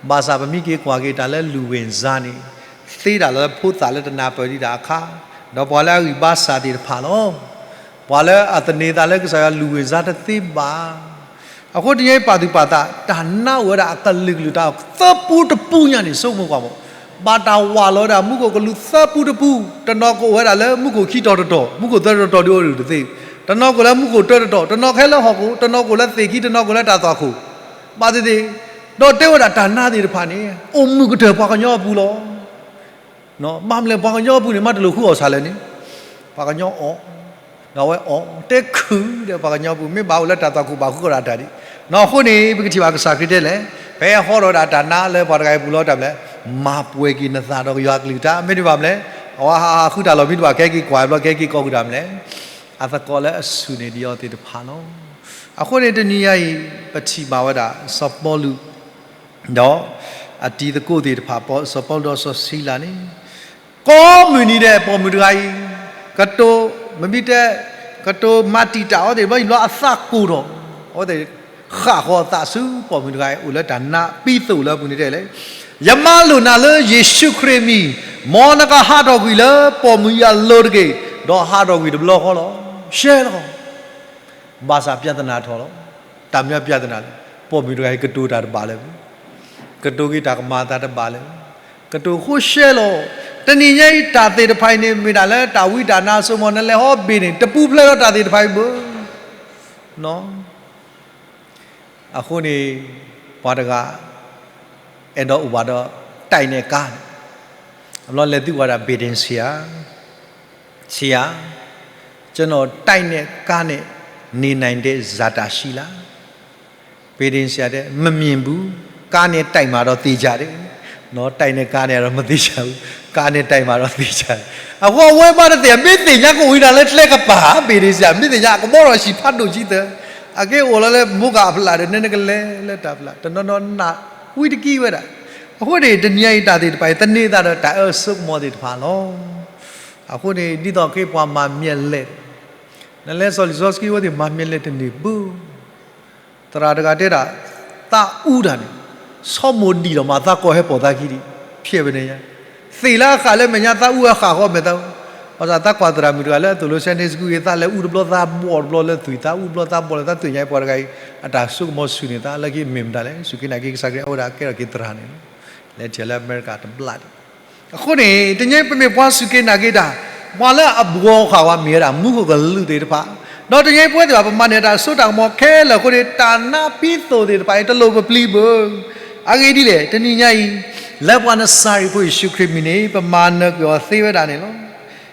ဘၣ်ဆၣ်ပမ့ၢ်က့ၤကွၢ်က့ၤတၢ်လၢလူၤဝ့ၢ်စါန့ၣ် သ့ဒၣ်လၢဖိသၣ်လၢတနၢ်ပၢၢ်ဒံးတၢ်အခါ, ဒီးပှၤလၢအဂံၢ်ဘါစၢ်သ့ၣ်တဖၣ်လီၤ. ပှၤလၢအသန့ၤသးလၢကစၢ်ယွၤလူၤဝ့ၢ်စါတသ့ဘၣ်. အဃိတနံၤအံၤပာ်သူၣ်ပာ်သး တၢ်နါအိၣ်ဝဲဒၣ်အကလုာ်ကလုာ်တၢ်သၢပူတပူညါန့ၣ် ဆိကမိၣ်ကွၢ်မး, ဘၣ်တၢ်ဝးလီၤဝဲဒၣ်မူခိၣ်ကလူးသၢပူတပူ, တနီၤကအိၣ်ဝဲဒၣ်လၢမူခိၣ်ခံတီၤတတီၤ, မူခိၣ်သၢတီၤတတီၤဒုးအိၣ်ဒံးတသ့, တနီၤကအိၣ်လၢမူခိၣ်တၢတတီၤ, တနီၤကဟဲလၢဟီၣ်ခိၣ်, တနီၤကအိၣ်လၢသ့ၣ်ခံ, တနီၤကအိၣ်လၢတၢ်သွၣ်ခိၣ်, ဘၣ်သ့ၣ်သ့ၣ်, ဒီးတဲဝဲဒၣ်တၢ်နါသ့ၣ်တဖၣ်န့ၣ် အိၣ်မုာ်ကတၢၢ်ပှၤကညီအပူၤလီၤ. ဘၣ်မနုၤလဲၣ် ပှၤကညီအပူၤန့ၣ် မ့ၢ်တလိၣ်ဃုအီၣ်ဆၣ်လဲၣ်န့ၣ်, ပှၤကညီအီၣ်, ဒီးအဝဲအီၣ်, တဲခုၣ်ဒီးပှၤကညီအပူၤ, မ့ၢ်ဘၣ်အိၣ်လၢတၢ်သွၣ်ခိၣ်ဘၣ်ဃုအီၣ်ဒၣ်တၢ်ဒံး. အဃိန့ၣ် ပကထံၣ်ဘၣ်ကစၢ်ခရံာ်တဲလဲၣ်, ဖဲဟီထီၣ်ဝဲဒၣ်တၢ်နါလၢပှၤတဂၤအံၤအပူၤလီၤ တၢ်မနုၤလဲၣ်, မၤပှဲၤက့ၤနသးဒီးယွၤအကလုၢ်ကထါ, မ့တမ့ၢ်ဘၣ်မနုၤလဲၣ်, အဝဲဟးဟးဃုတၢ်လီၤမံတဘၣ် ကဟဲက့ၤကွၢ်ဘျီ ကဟဲက့ၤကိးဃုာ်တၢ်မနုၤလဲၣ်, အသကိးလၢအဆူၣ်န့ၢ်ဒံးအီၤသ့ၣ်တဖၣ်လီၤ. အဃိန့ၣ် တနံၤညါအံၤ ပထံၣ်ဘၣ်ဝဲဒၣ် စီၤပီလူး ဒီးအတံၤသကိးသ့ၣ်တဖၣ်, စီၤပီလူးဒီးစီၤစံလၤန့ၣ် ကိးမုၢ်နံၤဒဲး ပိာ်မုၣ်တဂၤအံၤ ကတိၤ, မ့မ့ၢ်တဲ ကတိၤမၤတံာ်တာ်အီၤသ့ၣ်တဖၣ် ဘျီအသးကိၢ်ထီၣ်, အဝဲသ့ၣ်ဃၣ်ဃီၤအသးဆူပိာ်မုၣ်တဂၤအံၤ အိၣ်လၢတၢ်နါပံသိၣ်လၢအပူၤန့ၣ်တဲလဲၣ်, ယမၤလိာ်နၤလၢယ့ၣ်ၡူးခရံာ်အမံၤ, မ်နကဟးထီၣ်ကွံာ်လၢပိာ်မုၣ်အလိၤတက့ၢ်, ဒီးဟးထီၣ်ကွံာ်တဘျီဃီလီၤ. ရှဲလီၤ. ဘၣ်ဆၣ်ပြဿနာထီၣ်လီၤ. တၢ်မနုၤပြဿနာလဲၣ်. ပိာ်မုၣ်တဂၤအံၤကတိၤတၢ်တဘၣ်လၢၤဘၣ်, ကတိၤက့ၤတၢ်ကမၤအသးတဘၣ်လၢၤဘၣ်, ကတိၤဃိရှဲလီၤ. တနံၤညါအံၤတၢ်သ့ၣ်တဖၣ်အံၤန့ၣ် မ့ၢ်ဒၣ်လၢတၢ်ဝံတၢ်နါအစိကမီၤ နလဲၤဟီဘ့ၣ်န့ၣ် တပူၤဖျဲးဒီးတၢ်သ့ၣ်တဖၣ်အံၤဘၣ်. အဃိန့ၣ် ပှၤတဂၤ အဲၣ်ဒိးအိၣ်ဘၣ်ဒီး တိုက်နဲ့ကားန့ၣ်, အဘျီလဲၤသုကွၢ်ဒၣ် ဘ့ၣ်ဒ့ၣ်ဆံယါ, ဆံယါ, ကျွန်တော် တိုက်နဲ့ကားနဲ့ နေနိုင်တဲ့ဇာတာရှိလား. ဘ့ၣ်ဒ့ၣ်ဆံယါတဲ မမြင်ဘူး, ကားနဲ့တိုက်မှာတော့သေချာတယ်. နော်, တိုက်နဲ့ကားနဲ့တော့မသေချာဘူး, ကားနဲ့တိုက်မှာတော့သေချာတယ်. အဃိအဝဲဘၣ်တသ့ၣ်ညါ, မ့ၢ်သ့ၣ်ညါကအိၣ်ဝံၤဒၣ်လၢကျဲကပၤ, ဘ့ၣ်ဒ့ၣ်ဆံယါ မ့ၢ်သ့ၣ်ညါ အကဘီထီၣ်ဆံးဖးဒိၣ်ဆံးသၢ, အက့ၤအိၣ်လီၤလၢမူကၤအဖျးဒီး နဲနကလဲၤလၢတၢ်ဖျး တနီၤနီၤနၢ်ဝံတကံဝဲဒၣ်. အဃိန့ၣ် တနံၤအံၤတၢ်သ့ၣ်တဖၣ်အံၤ သန့ၤသးဒီးတၢ်အၢစိကမီၤသ့ၣ်တဖၣ်လီၤ. အဃိန့ၣ် ဒ်သိးက့ၤပှၤမၤမံၤလဲၣ်, နလဲၤစီၤလံာ်စီဆှံအဝဲသ့ၣ်မၤမံၤလဲၣ်တန့ၢ်ဘၣ်. သရၣ်တဂၤတဲဒၣ် သးအူတၢ်န့ၣ် ဆီမိၢ်ဒံးဒီးမး သးကီၢ်ဟဲပိာ်သးခံဒံး, ဖျဲးဝဲန့ၣ်ညါ, သ့ၣ်လၢအဃၣ်လၢမဲာ်ညါ သးအူအဃၣ်ဃီမဲာ်သးအူ, ဘၣ်ဆၣ်သးကွၢ်သရၣ်မုၣ်တဂၤလၢအသိၣ်လိ Sunday School ဂ့ၤ သးလဲၤအူတဘျီသးဘီၣ်တဘျီလၢသွံၣ် သးအူတဘျီသးဘီၣ်လၢ သးသ့ၣ်ညါပှၤတဂၤအံၤ အတၢ်စိကမီၤဆူၣ်န့ၣ် သးလၢခံမ့ၢ်မတၤလဲၣ် စူၢ်က့ၤနာ်က့ၤကစၢ်ခရံာ် အဝဲဒၣ်ကဲထီၣ်က့ၤသရၣ်န့ၣ်လီၤ. လဲၤထံၣ်လၢအမဲရကၤတဘျီဒံး အဃိန့ၣ် တနံၤအံၤပမ့ၢ်ပှၤစူၢ်က့ၤနာ်က့ၤတၢ်, ပှၤလၢအဘှီဃာ်ဝဲမ့ၢ်ဝဲဒၣ် မူခိၣ်ကလူးသ့ၣ်တဖၣ်, ဒီးတနံၤအံၤပဝဲသ့ၣ်တဖၣ် ပမၤနၢၤတၢ်စိတၢ်ကမီၤခဲလၢာ်အဃိန့ၣ် တၢ်နါပံသိၣ်သ့ၣ်တဖၣ်အံၤ တလိၣ်ပပျံၤဘၣ်. အဂ့ၢ်ဒ်လဲၣ်, တနံၤညါအံၤ လၢပှၤနစၤရ့းဖိယ့ၣ်ၡူးခရံာ်မံၤန့ၣ် ပမၤနၢၤကွံာ်အီၤသ့ဝဲဒၣ်န့ၣ်လီၤ.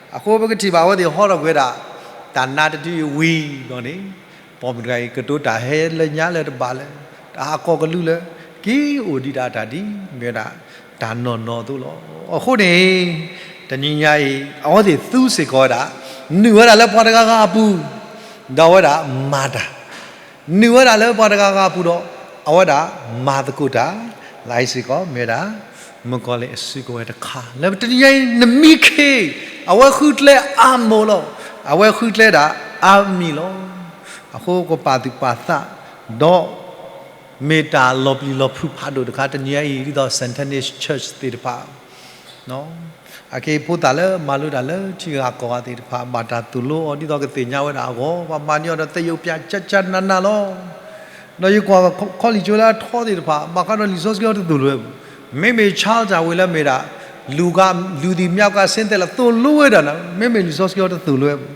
အဃိပကထံၣ်ဘၣ်အဝဲသ့ၣ်ဟီထီၣ်ကွံာ်ဝဲဒၣ် တၢ်နါတဒုအံၤဝံၤဒီးန့ၣ် ပိာ်မုၣ်တဂၤအံၤ ကတိၤတၢ်ဟဲလၢညါလၢတဘၣ်လၢၤ, တၢ်ဟးကီၢ်ကလူးလၢ က့ၤအိၣ်ဒံးတၢ်တၢ်ဒ် မ့ၢ်ဝဲဒၣ် တၢ်နီၢ်နီၢ်အသိးလီၤ. အဃိန့ၣ် တနံၤညါအံၤ အဝဲသ့ၣ်သူစ့ၢ်ကီးဝဲဒၣ် နုာ်ဝဲဒၣ်လၢပှၤတဂၤဂၤအပူၤ, ဒီးအဝဲဒၣ်မၤတၢ်, နုာ်ဝဲဒၣ်လၢပှၤတဂၤဂၤအပူၤဒီး အဝဲဒၣ်မၤသကိးတၢ်, လၢအံၤစ့ၢ်ကီး မ့ၢ်ဝဲဒၣ် မုၣ်ကီၤလံၢ်အစုကဝဲၤတခါ လၢတနံၤညါအံၤ နမံခ့ အဝဲဃုကျဲအါမးလီၤ. အဝဲဃုကျဲဒၣ်အါမံၤလီၤ. အဃိကပာ်သူၣ်ပာ်သး ဒီး မ့ၢ်တၢ်လီၤပျံၤလီၤဖုးဖးဒိၣ်တခါ တနံၤညါအံၤ ဒ်သိး Satanis Church သ့ၣ်တဖၣ် အက့ၤဖိသၣ်လၢမၤလိတၢ်လၢထံဂၤကီၢ်ဂၤသ့ၣ်တဖၣ် ဘၣ်တၢ်သိၣ်လိအီၤ ဒ်သိးကသ့ၣ်ညါဝဲဒၣ်အဂီၢ် ပှၤမၤန့ၢ်အီၤဒီး သယုၢ်ပၠးကၠၢကၠၢနးနးလီၤ. ဒီးယကွၢ်ခီလံာ်ကၠိလၢအထီသ့ၣ်တဖၣ် ဘၣ်ဃးဒီးလံာ်စီဆှံအီၤတသိၣ်လိဝဲပူၤ, မ့မ့ၢ် Charles Darwin လၢမ့ၢ်ဒၣ် လူၤက လူၤသံမျးက ဆင်းသက် လၢသိၣ်လိဝဲဒၣ်န့ၣ် မ့မ့ၢ်လံာ်စီဆှံအီၤတသိၣ်လိဝဲပူၤ,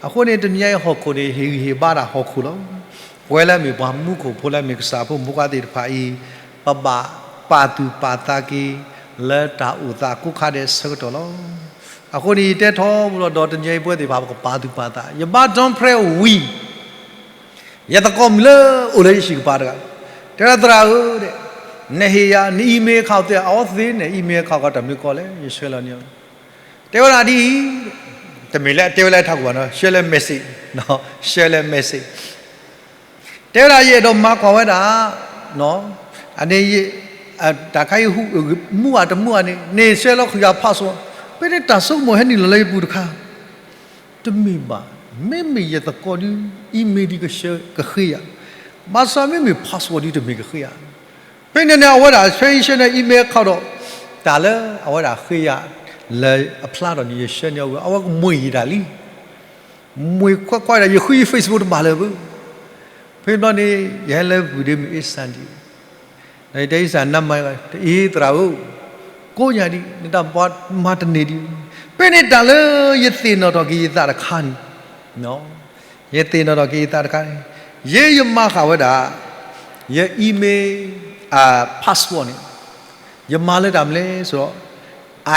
အဃိန့ၣ် တနံၤညါအံၤဟီၣ်ခိၣ်န့ၣ် ဟ့ၣ်ဂံၢ်ဟ့ၣ်ဘါဒၣ်ဟီၣ်ခိၣ်လီၤ. ပဝဲလၢအမ့ၢ်ပှၤမူခိၣ်ဖိလၢအမ့ၢ်ကစၢ်ဖိမူခိၣ်သ့ၣ်တဖၣ်အံၤ ပဘၣ်ပာ်သူၣ်ပာ်သးက့ၤ လၢတၢ်အိၣ်သးကိးခါဒဲးဆၢကတီၢ်လီၤ. အဃိန့ၣ် ယတဲထီဘိလီၤဒီး တနံၤညါအံၤပဝဲသ့ၣ်တဖၣ် ပကပာ်သူၣ်ပာ်သး ယဘါ Don Prayer ဝံၤ ယသကိးမုၣ်လၢအိၣ်လၢယဟံၣ်ကပၤတဂၤ တဲဝဲဒၣ် သရၣ်ဧၢ, နဟ့ၣ်ယၤ န email account သ့ အဝဲသ့ၣ်န့ၣ် email account ကီးတၢ်မနုၤကီးလဲၣ် ယဆှၢလီၤန့ၢ်အီၤ, တဲဝဲဒၣ်ဒ်အံၤ, တမ့ၢ်လၢအတဲဝဲလၢအထးခိၣ်ဘၣ်နီၤ share လၢ message, share လၢ message, တဲဝဲဒၣ် ယအဲၣ်ဒိးမၤကွၢ်ဝဲဒၣ် အန့ၣ် တၢ်ခါအံၤ မူဧါတမူဧါန့ၣ် န့ၣ် share လီၤဃုာ်ယၤ password, ဖဲန့ၣ်တၢ်ဆိကမိၣ်ဟဲနုာ်လီၤလၢယပူၤတခါ တမ့ၢ်ဘၣ်, မ့မ့ၢ်ယသကိးဒု email ဒုကဆှၢ ကဃ့ယၤ, ဘၣ်ဆၣ်မ့မ့ၢ် password ဒုတမ့ၢ်ကဃ့ယၤ, ဖဲန့ၣ်န့ၣ် အဝဲဒၣ်ဆှၢအံၤဆှၢန့ၣ် email account ဒီး တၢ်လၢအဝဲဒၣ်ဃ့ယၤ လၢအဖျါထီၣ်န့ၣ် ယဆှၢန့ၢ်အီၤဝံၤ အဝဲကမှံၤယံာ်တၢ်လံ, မှံၤခွဲးခွဲးဒၣ် ယဃုယ Facebook တဘၣ်လၢၤဘၣ်, ဖဲဘျီန့ၣ် ယဟဲလၢဝံၤဒ့မုၣ်အ့စၣ်ဒံး ဒီးယတဲအ့စၣ်နါမၤ တအ့သရၣ်ဧၢ, ကိးညါဒံး နတၢ်ပှၤမၤတန့ၢ်ဒံး, ဖဲန့ၣ်တၢ်လၢယသ့ၣ်နီၣ်ထီၣ်က့ၤယသးတခါန့ၣ်, ယသ့ၣ်နီၣ်ထီၣ်က့ၤယသးတခါန့ၣ်, ယဲယမၤဃာ်ဝဲဒၣ် ယ email password န့ၣ်, ယမၤလၢတၢ်မနုၤလဲၣ်ဆိုတော့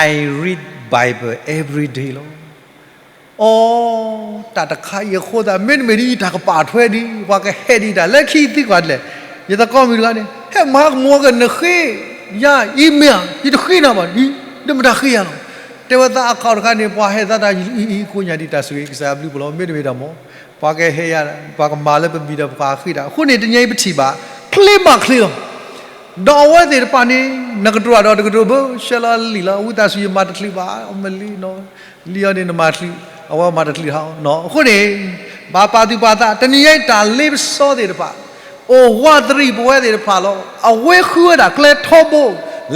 I read Bible every day လီၤ. အိ, တၢ်တခါအံၤအဃိသတး မ့တမ့ၢ်ဒ်အံၤ တၢ်ကပာ်ထွဲဒံး ပှၤကဟဲဒံးတၢ် လၢခံသံကွၢ်ဒ်လဲၣ်, ယသကိးမုၣ်တဂၤန့ၣ် ဟဲမၤကမူၤက့ၤ နဃ့ယၤ email ယတဃ့နၤဘၣ်, ဒ်မတၤဃ့ယၤလီၤ, တဲဝဲသး account တခါန့ၣ် ပှၤဟဲသးတၢ်အံၤ ကိးညါဒံး တၢ်ဆိၣ်ဂ့ၤကစၢ်ယွၤဘျုးဖှိၣ်လီၤ, မ့တမ့ၢ်တၢ်မ့ၢ် ပှၤကဟဲယၤ ပှၤကမၤလၢပမံၤဒီးပှၤဃ့တၢ်, အဃိန့ၣ် တနံၤအံၤပထံၣ်ဘၣ် ချ့မးချ့လီၤ. ဒီးအဝဲသ့ၣ်တဖၣ်န့ၣ် နကတိၤတၢ်ဒီးတကတိၤဘၣ် ဆှၢလီၤလံာ်လီၤ, ဝံသးစူၤယမၤတချုးဘၣ်, အမ့ၢ်လံနီၤ, လံာ်အီၤန့ၣ် နမၤတချုး, အဝဲမၤတချုးဟါ, အဃိန့ၣ် ဘၣ်ပာ်သူၣ်ပာ်သး တနံၤအံၤတၢ်လ့ပစီသ့ၣ်တဖၣ် အိၣ်ဝးတရံးပဝဲသ့ၣ်တဖၣ်လီၤ. အဝဲဃုဝဲဒၣ်ကျဲထီဘိ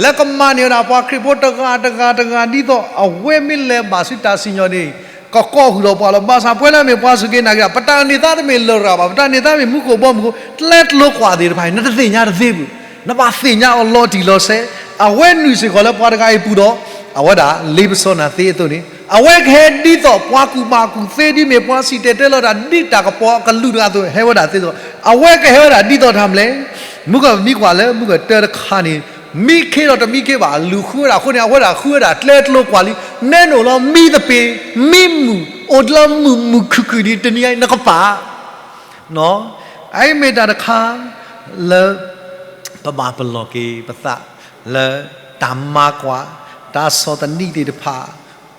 လၢကမၤန့ၢ်ဝဲဒၣ်ပှၤခရံာ်ဖိတဂၤတဂၤတဂၤ ဒ်သိးအဝဲမ့ၢ်လဲၤဘၣ်ဆူတၢ်စံၣ်ညီၣ်န့ၣ် ကကိးဃုာ်ဒီးပှၤလီၤ. ဘၣ်ဆၣ်ပဝဲလၢအမ့ၢ်ပှၤစူၢ်က့ၤနာ်က့ၤတၢ် ပတၢ်န့ၢ်သါတမ့ၢ်လရာ်ဘၣ်, ပတၢ်န့ၢ်သါမ့ၢ်မူခိၣ်ဘီမုၢ်ခိၣ် ကျဲကျိၤကွာ်သ့ၣ်တဖၣ်အံၤ နတသ့ၣ်ညါတသ့ဘၣ်. နဘၣ်သ့ၣ်ညါအီၤလီၤတံၢ်လီၤဆဲး. အဝဲနုာ်စ့ၢ်ကီးလၢပှၤတဂၤအံၤအပူၤဒီး အဝဲဒၣ်လ့ပစီနၤသ့အသိးန့ၣ် အဝဲကဟဲဒ်သိးပှၤကူၣ်ဘၣ်ကူၣ်သ့ ဒ်မ့ၢ်ပှၤစံၣ်တဲၤတဲလီၤတၢ် ဒ်တၢ်ကပီၤအကလူးတဂၤအသိး ဟဲဝဲဒၣ်သ့သိး အဝဲကဟဲဝဲဒၣ်ဒ်သိးတၢ်မနုၤလဲၣ်. မုၢ်ကမံကွၢ်လၢမုၢ်ကတၢတခါန့ၣ် မံခ့ဒီးတမံခ့ဘၣ် အလူၤဃုဝဲဒၣ်အဃိန့ၣ် အဝဲဒၣ်ဃုဝဲဒၣ်ကျဲကျိၤကွာ်လံ. နဲနအိၣ်လီၤမံသပ့ၤ မံမုာ် အိၣ်လၢမုာ်မုာ်ခုၣ်ခုၣ်ဒ်တနံၤအံၤ နကပာ် အအံၤမ့ၢ်တၢ်တခါလၢ ပဘၣ်ပလီၢ်က့ၤပသးလၢ တၢ်မၤကွၢ် တၢ်ဆီၣ်သနံးသ့ၣ်တဖၣ်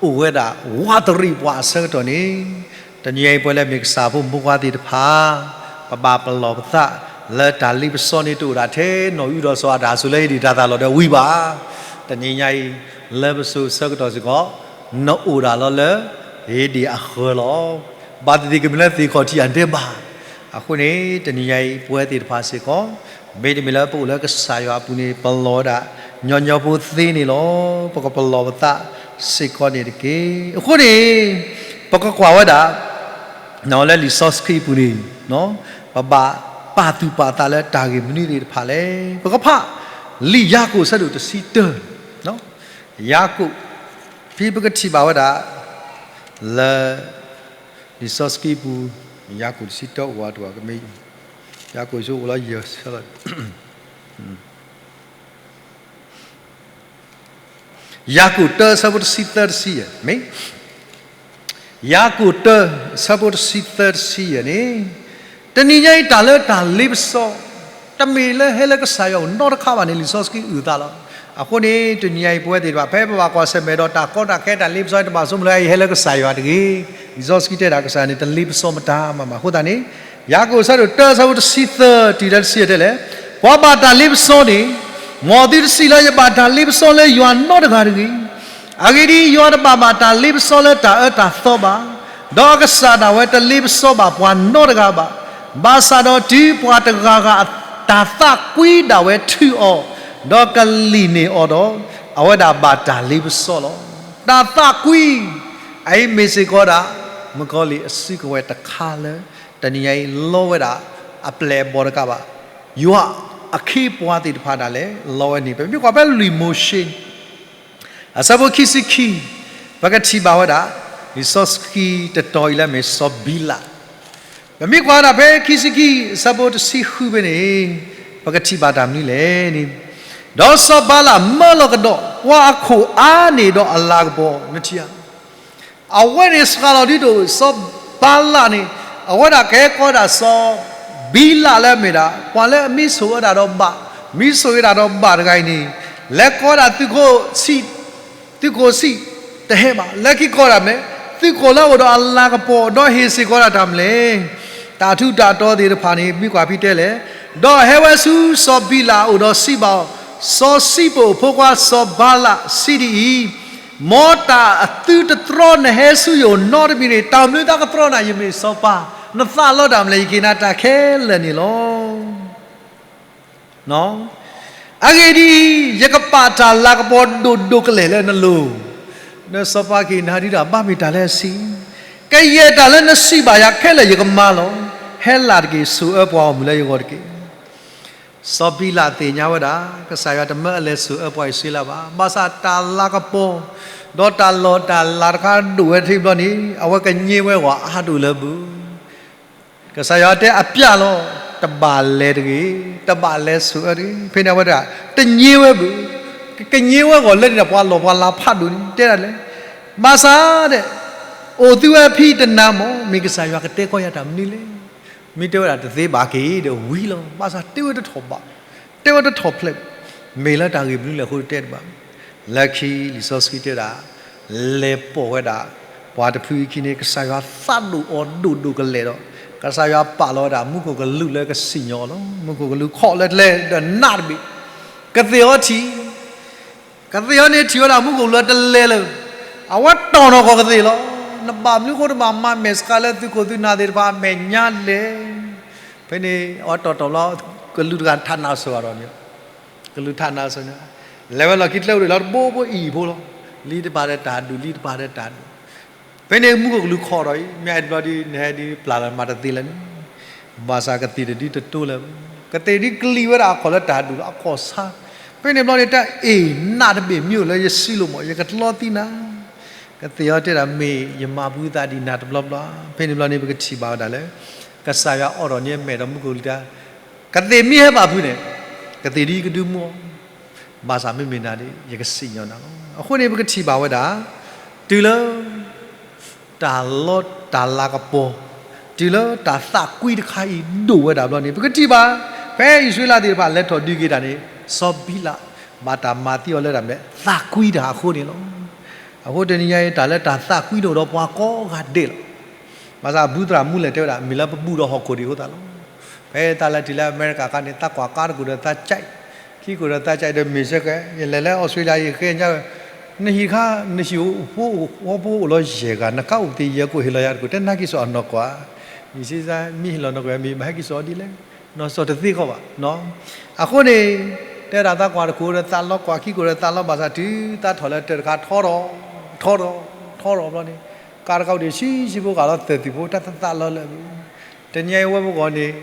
အိၣ်ဝဲဒၣ်ဝးတရံးပှၤအဆၢကတီၢ်န့ၣ် တနံၤအံၤပဝဲလၢမ့ၢ်ကစၢ်ဖိမုၢ်ဖိခွါသ့ၣ်တဖၣ် ပဘၣ်ပလီၢ်ပသးလၢတၢ်လ့ပစီန့ၣ် တအိၣ်ဒၣ်ထဲနီၣ်အုဒီးစီၤအၤဒၣ်အစိၤလၢ ဟ့ၣ်ဒံးတၢ်သးလီၤဒီးဝံၤဘၣ်. တနံၤညါအံၤ လၢပစိၤဆၢကတီၢ်စ့ၢ်ကီး နအိၣ်ဒၣ်လီၤလၢ ဟ့ၣ်ဒံးအဃၢၤလီၤ. ဘၣ်သ့ၣ်သ့ၣ်ကမ့ၢ်လၢသ့ၣ်ခီၣ်ထံးအဒဲးဘၣ်. အဃိန့ၣ် တနံၤညါအံၤ ပဝဲသ့ၣ်တဖၣ်စ့ၢ်ကီး မ့တမ့ၢ်လၢပအိၣ်လၢကစၢ်ယွၤအပူၤန့ၣ် ပလီၢ်ဝဲဒၣ် ညီညီဖိသ့န့ၣ်လီၤ. ပကပလီၢ်ပသးစ့ၢ်ကီးန့ၣ်တက့ၢ်. အဃိန့ၣ် ပကကွၢ်ဝဲဒၣ် လၢလံာ်စီဆှံပူၤန့ၣ် ပဘၣ်ပာ်သူၣ်ပာ်သးလၢတၢ်ဂ့ၢ်မနုၤသ့ၣ်တဖၣ်လဲၣ်. ပကဖး လံာ်ယၤကိာ်အဆၢဒိၣ်တဆံတၢ ယၤကိာ် ဖဲပကထံၣ်ဘၣ်ဝဲဒၣ် လၢ လံာ်စီဆှံပူၤ ယၤကိာ်တဆံတၢအိၣ်ဝဲတဝဲ ကမ့ၢ် ယၤကိာ်ဆိအိၣ်လီၤယဲၢ်ဆၢလီၤ ယၤကိာ်တၢအဆၢဖိတဆံသၢတဆံယဲၢ် မ့ၢ် ယၤကိာ်တၢ အဆၢဖိတဆံသၢတဆံယဲၢ်န့ၣ် တနံၤညါအံၤတၢ်လၢတၢ်လ့ပစီ တမ့ၢ်လၢဟဲလၢကစၢ်ယွၤအိၣ်နီတခါဘၣ်န့ၣ် လံာ်စီဆှံအုၣ်သးလီၤ. အဃိန့ၣ် တနံၤညါအံၤပဝဲသ့ၣ်တဖၣ် ဖဲပဘၣ်ကွၢ်ဆၢၣ်မဲာ်ဒီးတၢ်ကီတၢ်ခဲတၢ်လ့ပစီ တဘၣ်ဆိကမိၣ်လၢအံၤဟဲလၢကစၢ်ယွၤတဂ့ၤ. လံာ်စီဆှံတဲဒၣ်ကစၢ်ယွၤန့ၣ် တလ့ပစီမတၤမးမး အဃိသတးန့ၣ် ယၤကိာ်အဆၢဒိၣ်တၢအဆၢဖိတဆံသၢတုၤလၢတဆံယဲၢ်တဲလဲၣ်, ပှၤဘၣ်တၢ်လ့ပစီန့ၣ် မ်သုတစံးလၢယဘၣ်တၢ်လ့ပစီလၢယွၤနီတဂၤတဂ့ၤ. အဂ့ၢ်ဒ်အံၤ, ယွၤတဘၣ်ဘၣ်တၢ်လ့ပစီလၢတၢ်အၢတၢ်သီဘၣ်, ဒီးအကစၢ်ဒၣ်ဝဲတလ့ပစီဘၣ်ပှၤနီတဂၤဘၣ်. ဘၣ်ဆၣ်ဒီးတုၤပှၤတဂၤဂၤတၢ်သးကွံဒၣ်ဝဲထုးအီၤ, ဒီးကလံၣ်န့ၢ်အီၤဒီး, အဝဲဒၣ်ဘၣ်တၢ်လ့ပစီလီၤ. တၢ်သးကွံ, အအံၤမ့ၢ်စ့ၢ်ကီးဒၣ် မုၣ်ကီၤလံၢ်အစုကဝဲၤတခါလၢ တနံၤညါအံၤလီဝဲဒၣ် အပျဲၢ်အဘီၣ်တကးဘၣ်, ယွၤအခ့အပှၤသ့ၣ်တဖၣ်ဒၣ်လဲာ် လီဝဲန့ၣ် ပမ့ၢ်ကွၢ်ဖဲလွံၢ်မိၤၡ့ အဆၢဖိခံဆံခံ, ပကထံၣ်ဘၣ်ဝဲဒၣ် လံာ်စီဆှံတတီၤအံၤလၢအမ့ၢ်စီၤဘံလး, ပမ့ၢ်ကွၢ်ဝဲဒၣ်ဖဲခံဆံခံ အဆၢဖိတဆံဃုဖဲန့ၣ် ပကထံၣ်ဘၣ်တၢ်မနုၤလဲၣ်န့ၣ်, ဒီးစီၤဘၤလးမၢလီၤကဒီး ပှၤအခိၣ်အါန့ၢ်ဒီးအလၤကပီၤ နထံၣ်ဧါ အဝဲန့ၣ်စှၤလီၤဒ်သိး စီၤဘၤလးန့ၣ် အဝဲဒၣ်ကဟဲကီးဒၣ်စီၤဘံလးလၢအမ့ၢ်ဒၣ် ပှၤလၢအမံဆိၣ်အၢဒၣ်ဒီးဘၣ်, မံဆိၣ်ဂ့ၤဒၣ်ဒီးဘၣ်တဂၤအံၤန့ၣ်, လဲၤကီးဒၣ်သုးခိၣ်ဆံး, သုးခိၣ်ဆံးတဟဲဘၣ်, လဲၤက့ၤကီးဒၣ်မ့ၢ် သုးခိၣ်လၢအအိၣ်ဒီးအလၤကပီၤ ဒီးဟ့ၣ်စ့ၢ်ကီးဒၣ်တၢ်မနုၤလဲၣ်. တၢ်ထူးတၢ်တီၤသ့ၣ်တဖၣ်န့ၣ် မ့ၢ်ကွၢ်ဖဲတဲလဲၣ်, ဒီးဟဲဝဲဆူစီၤဘံလးအအိၣ်ဒီးစံးဘၣ်အီၤ, စီၤစံးပိာ်အဖိခွါစီၤဘၤလးစံးဒ်အံၤ, မ်တၢ်အသုတတြီနဟဲဆူယအိၣ်နီတမံၤန့ၣ် တၢ်မနုၤတၢ်ကတြီနၤ ယမ့ၢ်စီၤပၤ, နသးလီတၢ်မနုၤလဲၣ် ယကဟ့ၣ်နၤတၢ်ခဲလၢာ်န့ၣ်လီၤ. အဂ့ၢ်ဒ်အံၤ, ယကပာ်တၢ်လၤကပီၤဒိၣ်ဒိၣ်ကလဲာ်လၢနလိၤ, နစီၤပၤကဟ့ၣ်နၤဒ်ဒီး ဘၣ်မ့ၢ်တၢ်လၢအဆံး, ကယဲၢ်တၢ်လၢနစံးဘၣ်ယၤခဲလၢာ်ယကမၤလီၤ. ဟဲလၢ်တက့ၢ် ဆိၣ်အၢပှၤဂီၢ်မုၢ်လၢယဂီၢ်တက့ၢ်. စီၤဘံလးသ့ၣ်ညါဝဲဒၣ် ကစၢ်ယွၤတမၢအလဲၤဆိၣ်အၢပှၤအံၣ်စရ့လးဘၣ်. ဘၣ်ဆၣ်တၢ်လၤကပီၤ ဒီးတၢ်လီၢ်တၢ်လၤတခါဒိၣ်ဝဲထံဘျီန့ၣ် အဝဲကညိဝဲဂီၢ်အါဒိၣ်လၢၤဘၣ်. ကစၢ်ယွၤတဲအပျဲၢ်လီၤ, တဘၣ်လဲၤတဂ့ၤ, တဘၣ်လဲၤဆိၣ်အၢတဂ့ၤ. ဖဲန့ၣ်အဝဲဒၣ် တညိဝဲဘၣ်. ကညိဝဲဂီၢ်လၢန့ၣ်ဒီး ပှၤလီၢ်ပှၤလၤဖးဒိၣ်န့ၣ် တဲဒၣ်လဲၣ်. ဘၣ်ဆၣ်ဒီး အိၣ်သုဝဲဖဲတနၤမး မ့ၢ်ကစၢ်ယွၤကတဲကီယၤတၢ်မနုၤလဲၣ်. မ့ၢ်တဲဝဲဒၣ်တသ့ဘၣ်က့ၤဒီးဝံၤလီၤ. ဘၣ်ဆၣ်တဲဝဲတထီၣ်ဘၣ်, တဲဝဲတထီၣ်ဖျဲး, မ့ၢ်လၢတၢ်ဂ့ၢ်မနုၤလဲၣ်အဃိတဲတဘၣ်. လၢခံလံာ်စီဆှံတဲဒၣ် လဲၤပိာ်ဝဲဒၣ် ပှၤတဖုအံၤခံန့ၣ် ကစၢ်ယွၤသးဒိၣ်အီၤဒိၣ်ဒိၣ်ကလဲာ်ဒီး ကစၢ်ယွၤပာ်လီၤဝဲဒၣ်မူခိၣ်ကလူးလၢကစံၣ်ညီၣ်အီၤလီၤ. မူခိၣ်ကလူးခိးလၢကျဲဒီးနးတဘ့ၣ်, ကသ့ၣ်အီထံၣ် ကသ့ၣ်အီန့ၣ်ထံၣ်ဝဲဒၣ်မူခိၣ်ကလူးတလဲၤလၢၤ, အဝဲတီၢ်နီၢ်ကီၢ်ကသ့ၣ်လီၤ. နဘၣ်မနုၤဃိတဘၣ်မၤမဲာ်ဆှးလၢသုးခိၣ်သုးနၢ်သ့ၣ်တဖၣ်အမဲာ်ညါလဲၣ်. ဖဲန့ၣ် အဝဲတီၢ်တီၢ်ဘျီ ကလူးတဂၤထးနးစိၤအီၤဒီးန့ၣ်, ကလူးထးနးစိၤန့ၣ် လဲၤဝဲလီၢ်ခံကျဲအိၣ်ဒံးလီၤ တဘိဘိအံၤဖိလီၤ. လံတပာ်ဒီးတၢ်ဒူၣ် လံတပာ်ဒီးတၢ်ဒူၣ်. ဖဲန့ၣ်မူခိၣ်ကလူးခိးဒီးအံၤ မ့ၢ်အဲၣ်တဘျီဒီး နဟဲဒ်ပျၢ်လီၤမၤတသ့လၢၤန့ၣ်, ဘၣ်ဆၣ်ကသ့ၣ်တဒုတတိလၢၤ, ကသ့ၣ်ဒုကလံၤဝဲဒၣ်အခီၣ်လၢတၢ်ဒူၣ်လီၤ အခီၣ်ဆါ. ဖဲန့ၣ်ဘျီန့ၣ် တၢ်အ့ၣ်နးတဘ့ၣ်မ့ၢ်အိၣ်လၢယစုလိၤမး ယကတလီသံနၤ. ကသ့ၣ်အီၤတဲဒၣ်မ့ၢ်ယမၤဘုသးဒ်နၤတဘျီဘျီ. ဖဲန့ၣ်ဘျီန့ၣ် ပကထံၣ်ဘၣ်ဝဲဒၣ်လၢ ကစၢ်ယွၤအိးထီၣ်န့ၢ်အမဲာ်ဒီးမူခိၣ်ကလူးတၢ် ကသ့ၣ်မ့ၢ်ဟဲဘၣ်ဖုးန့ၣ် ကသ့ၣ်ဒုကဒုမူအီၤ, ဘၣ်ဆၣ်မ့မ့ၢ်နၤဒီး ယကစံၣ်ညီၣ်နၤလီၤ. အဃိန့ၣ် ပကထံၣ်ဘၣ်ဝဲဒၣ် တုၤလၢ တၢ်လီတၢ်လၤကပီၤ, တုၤလၢတၢ်သးကွံတခါအံၤဒိၣ်ဝဲဒၣ်ဘျီန့ၣ် ပကထံၣ်ဘၣ် ဖဲအံၣ်စရ့လးသ့ၣ်တဖၣ်လဲၤထီၣ်ဒုးက့ၤတၢ်န့ၣ် စီၤဘံလး ဘၣ်တၢ်မၤသံအီၤလၢတၢ်မနုၤလဲၣ် သးကွံတၢ်အဃိန့ၣ်လီၤ. အဃိတနံၤညါအံၤ တၢ်လၢတၢ်သးကွံန့ၣ်အိၣ်ဒီးပှၤကိးဂၤဒဲးလီၤ. ဘၣ်ဆၣ်ဘူၣ်သရၣ်မူလဲၣ်တဲဝဲဒၣ် မ့ၢ်လၢပဘူၣ်ဒီးဟီၣ်ခိၣ်ဒံးအဃိသတးလီၤ. ဖဲသးလဲၤတုၤလၢအမဲရကၤအခါန့ၣ် သးကွၢ်ကါတကိၣ်ဒီးသးကဲး, ခံကိၣ်ဒီးသးကဲးဒီးမ့ၢ်ဆၢကဲး, ယလဲၤလၢအီစထြ့လယါ ယဃ့ညါ နဟံၣ်တခါ နဟံၣ်ဖိအိၣ်လီၤယဲၢ်ဂၤ နကါအိၣ်သ့ယဲၢ်ကိၣ် ဟ့ၣ်လီၤယၤတကိၣ် တဲနၢ်က့ၤစိာ်အနီၢ်ကွၢ်, ယစံးစါ မ့ၢ်ဟ့ၣ်လီၤနီၢ်ကွၢ် မ့ၢ်ဘၣ်ဟဲက့ၤစိာ်အီၤဒ်လဲၣ်, နီၢ်စိာ်တသ့ခီဘၣ်. အဃိန့ၣ် တဲဒၣ်သးကွၢ်တကိၣ်ဒီးသးလီၤကွၢ် ခံကိၣ်ဒီးသးလီၤ ဘၣ်ဆၣ်တုၤသးထီၣ်လၢတၢၢ်တခါထီထီၣ် ထီထီၣ် ထီထီၣ်ဘျီန့ၣ် ကါတခါအိၣ်ဒံးဆံးဆံးဖိ ကးလီၤသၢၣ်သံၣ်ဖိ တၢ်သးသးလီၤလၢအပူၤ တနံၤအံၤဝဲပဂီၢ်န့ၣ်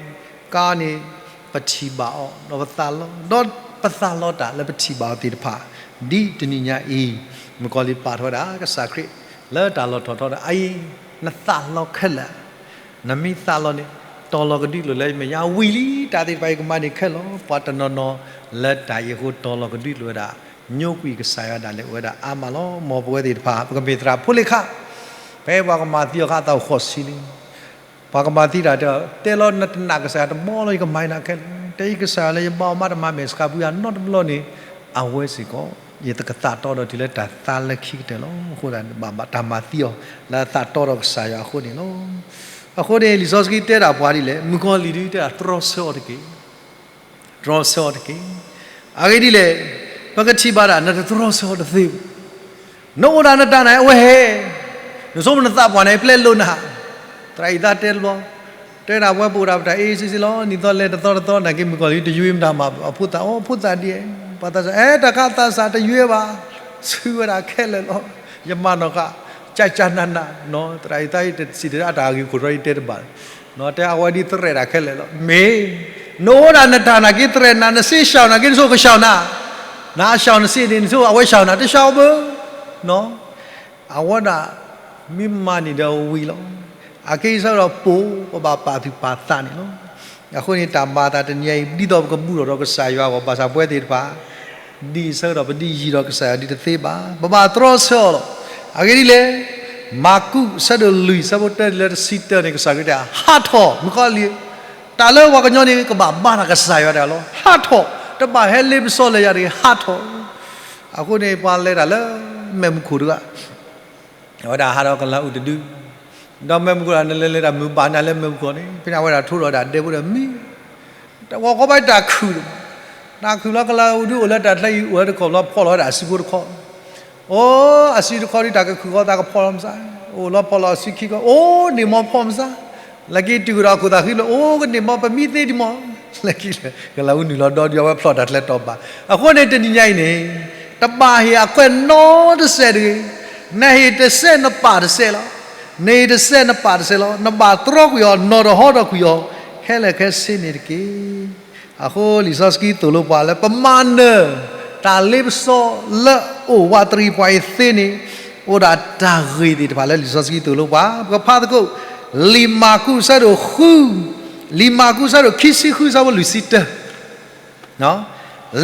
ကါန့ၣ် ပထံၣ်ဘၣ်အီၤ ဒီးပသးလီၤ ဒီးပသးလီၤတၢ်လၢပထံၣ်ဘၣ်အီၤသ့ၣ်တဖၣ် ဒ်တနံၤညါအံၤ မုၣ်ကီၤလံၢ်ပာ်ထီၣ်ဝဲဒၣ် ကစၢ်ခရံာ် လၢတၢ်လီၢ်ထီၣ်ထီဒီး အအံၤ နသးလီၤခဲလၢာ် နမ့ၢ်သးလီၤန့ၣ် တီၤလီၤကဒုးလိာ်လၢယမဲာ်ညါဝံၤလံ တၢ်သ့ၣ်တဖၣ်အံၤကမၤန့ၢ်ခဲလၢာ် ပှၤတနီၤနီၤလၢတၢ်အံၤအဃိတီၤလီၤကဒုးလိာ်ဝဲဒၣ် ညိကွံာ်ကစၢ်ယွၤဒၣ်လဲာ်အိၣ်ဝဲဒၣ်အါမးလီၤ. မ်ပဝဲသ့ၣ်တဖၣ် ပကမ့ၢ်သရၣ်ဖိလ့ၣ်ခါ ဖဲပှၤကမၤသံအီၤခါအသးအိၣ်ဃိးဆံလံ ပှၤကမၤသံတၢ်တဲ တဲလီၤနတနာ်ကစၢ်ယွၤတဘျီလီၤ ယကမၤနၤခဲလၢာ် တဲအံၤကစၢ်ယွၤလၢယဘၣ်အီၤမးတမၤမဲာ်ဆှးဘုယၤနီတဘျီန့ၣ် အဝဲစ့ၢ်ကီး ယကသးတီဒီးတုၤလၢတၢ်သါလၢခံကတၢၢ်လီၤ. အဃိသတးန့ၣ် ဘၣ်တၢ်မၤသံအီၤလၢအသးတီဒီးကစၢ်ယွၤအဃိန့ၣ်လီၤ. အဃိန့ၣ် လံာ်စီဆှံတဲဒၣ်ပှၤဒ်လဲၣ် မုၣ်ကီၤလံၢ်ဒုးတဲဒၣ်တြီဆၢအီၤတက့ၢ် တြီဆၢအီၤတက့ၢ်. အဂ့ၢ်ဒ်လဲၣ် ပကထံၣ်ဘၣ်ဒၣ် နတတြီဆၢအီၤတသ့ဘၣ်. နအိၣ်ဒၣ်နတၢ်န့ၣ် အဝဲဟဲ, နဆိကမိၣ်နသးပှၢ်န့ၣ် ပျဲလိာ်နၤ, သရၣ်အံၤသးတဲတဘျီ, တဲဒၣ်ပဝဲပအိၣ်ဒၣ်ပတၢ်အ့စ့စ့လီၤ နံၤသီလဲၤတသီတသီ နာ်က့မုၣ်ကီၤလံၢ်တယုၢ်မတၤမး အဖိသၣ်အိၣ်ဖိသၣ်ဒ်, ပှၤသးစၢ် အဲ တၢ်ခါသးစၢ်တယုၢ်ဘၣ်, ဆူဝဲဒၣ်ခဲလၢာ်လီၤ. ယမၤနီၢ်ဃာ် ကၢ်ကၢ်နးနး, သရၣ်အံၤသးအံၤတစံးတၢ်အတၢ်ဂ့ၢ်ခိၣ်တြီအံၤတဲတဘၣ် တဲအဝဲဒ်သရဲၣ်ဒၣ်ခဲလၢာ်လီၤ. မ့ၢ် နအိၣ်ဒၣ်နတၢ်နာ်က့သရဲၣ်နၤ နစ့ရှောင်နာ်က့ နဆိကမိၣ်ကရှောင်နၤ, နအရှောင်နစ့န့ၣ် နဆိကမိၣ်အဝဲရှောင်နၤ တရှောင်ဘၣ်. အဝဲဒၣ် မ့ၢ်မၤန့ၣ်ဒီးဝံၤလီၤ. အက့အံၤဆၢကတီၢ်ပိာ် ပဘၣ်ပာ်သူၣ်ပာ်သးန့ၣ်လီၤ. အဃိန့ၣ် တၢ်မၤအသးတနံၤအံၤ ဒ်သိးပကဘူၣ်ထီၣ်ဒီးကစၢ်ယွၤအဂီၢ် ဘၣ်ဆၣ်ပဝဲသ့ၣ်တဖၣ် ဒ်အံၤဆၢကတီၢ် ပဒ်ယံၤဒီးကစၢ်ယွၤဒ်တသ့ဘၣ်, ပဘၣ်တြီဆၢအီၤလီၤ. အဂ့ၢ်ဒ်လဲၣ်, မၢ်ကူး အဆၢဒိၣ်လွံၢ် အဆၢဖိတၢတုၤလၢတဆံတၢန့ၣ် ကစၢ်ခရံာ်တဲ ဟးထီၣ် မုၣ်ကီၤလံၢ်, တၢ်လၢပှၤကညီန့ၣ် ကဘၣ်ဘါတၢ်ကစၢ်ယွၤတဂၤလီၤ. ဟးထီၣ်, တဘၣ်ဟဲလ့ပစီလၢယၤတဂ့ၤ ဟးထီၣ်. အဃိန့ၣ် ပှၤလဲၤတၢ်လၢ မဲၢ်မုၢ်ခိၣ်တဂၤ အဝဲဒၣ်ဟးဒီးကလၤအူတဒု, ဒီးမဲၢ်မုၢ်ခိၣ်တဂၤ နလဲၤလဲၤတၢ်မုာ်ဘၣ်နၤလၢမဲၢ်မုၢ်ခိၣ်န့ၣ် ဖဲန့ၣ်အဝဲဒၣ်ထိဒီးဒၣ်ဒဲဖိဒီးမံ, တဝီဃီဘၣ်တၢ်ခုၣ်, တၢ်ခုၣ်လီၤ ကလၤအူဒုအိၣ်လၢတၢ်ချၢအံၤ အိၣ်လၢတခိၣ်ဘျီ ဖီၣ်လီၤဝဲဒၣ်အစုဖိတခီ, အိၣ်အစုတခီဒီး တၢ်ကခုၣ်ဃီသးကဖီၣ်လီၤမစါ, အိၣ်လီၤဖီၣ်လီၤအစုခံခီ အိၣ်န့ၢ်မီဖီၣ်မစါ, လၢက့ၤတုၤကဒီးအခိၣ်သးဃံဘျီ အိၣ်ကန့ၢ်မီပမံသ့ဒံးမီ, လၢက့ၤ ကလၤအူနုာ်လီၤဒီဒု အဝဲဖျီၣ်တၢ်ချၢတီၢ်ဘၣ်. အဃိန့ၣ်တနံၤညါအံၤန့ၣ် တဘၣ်ဟ့ၣ်အခွဲးနီတစဲးတဂ့ၤ, နဟ့ၣ်တစဲးနပာ်တစဲးလီၤ. နဟ့ၣ်တစဲးနပာ်တစဲးလီၤ. နဘၣ်တြီကွံာ်အီၤ နီၢ်တဟီထီၣ်ကွံာ်အီၤ ခဲလၢာ်ခဲဆ့န့ၣ်တက့ၢ်. အဃိလံာ်စီဆှံသိၣ်လိပှၤလၢပမၤနၢၤ တၢ်လ့ပစီလၢအိၣ်ဝးတရံးပှၤအံၤသ့န့ၣ် အိၣ်ဒၣ်တၢ်ဂ့ၢ်သ့ၣ်တဖၣ်လၢလံာ်စီဆှံသိၣ်လိပှၤ ပကဖးသကိး လံာ်မၢ်ကူးအဆၢဒိၣ်ဃု, လံာ်မၢ်ကူးအဆၢဒိၣ်ခံဆံဃု အဆၢဖိလွံၢ်ဆံတၢ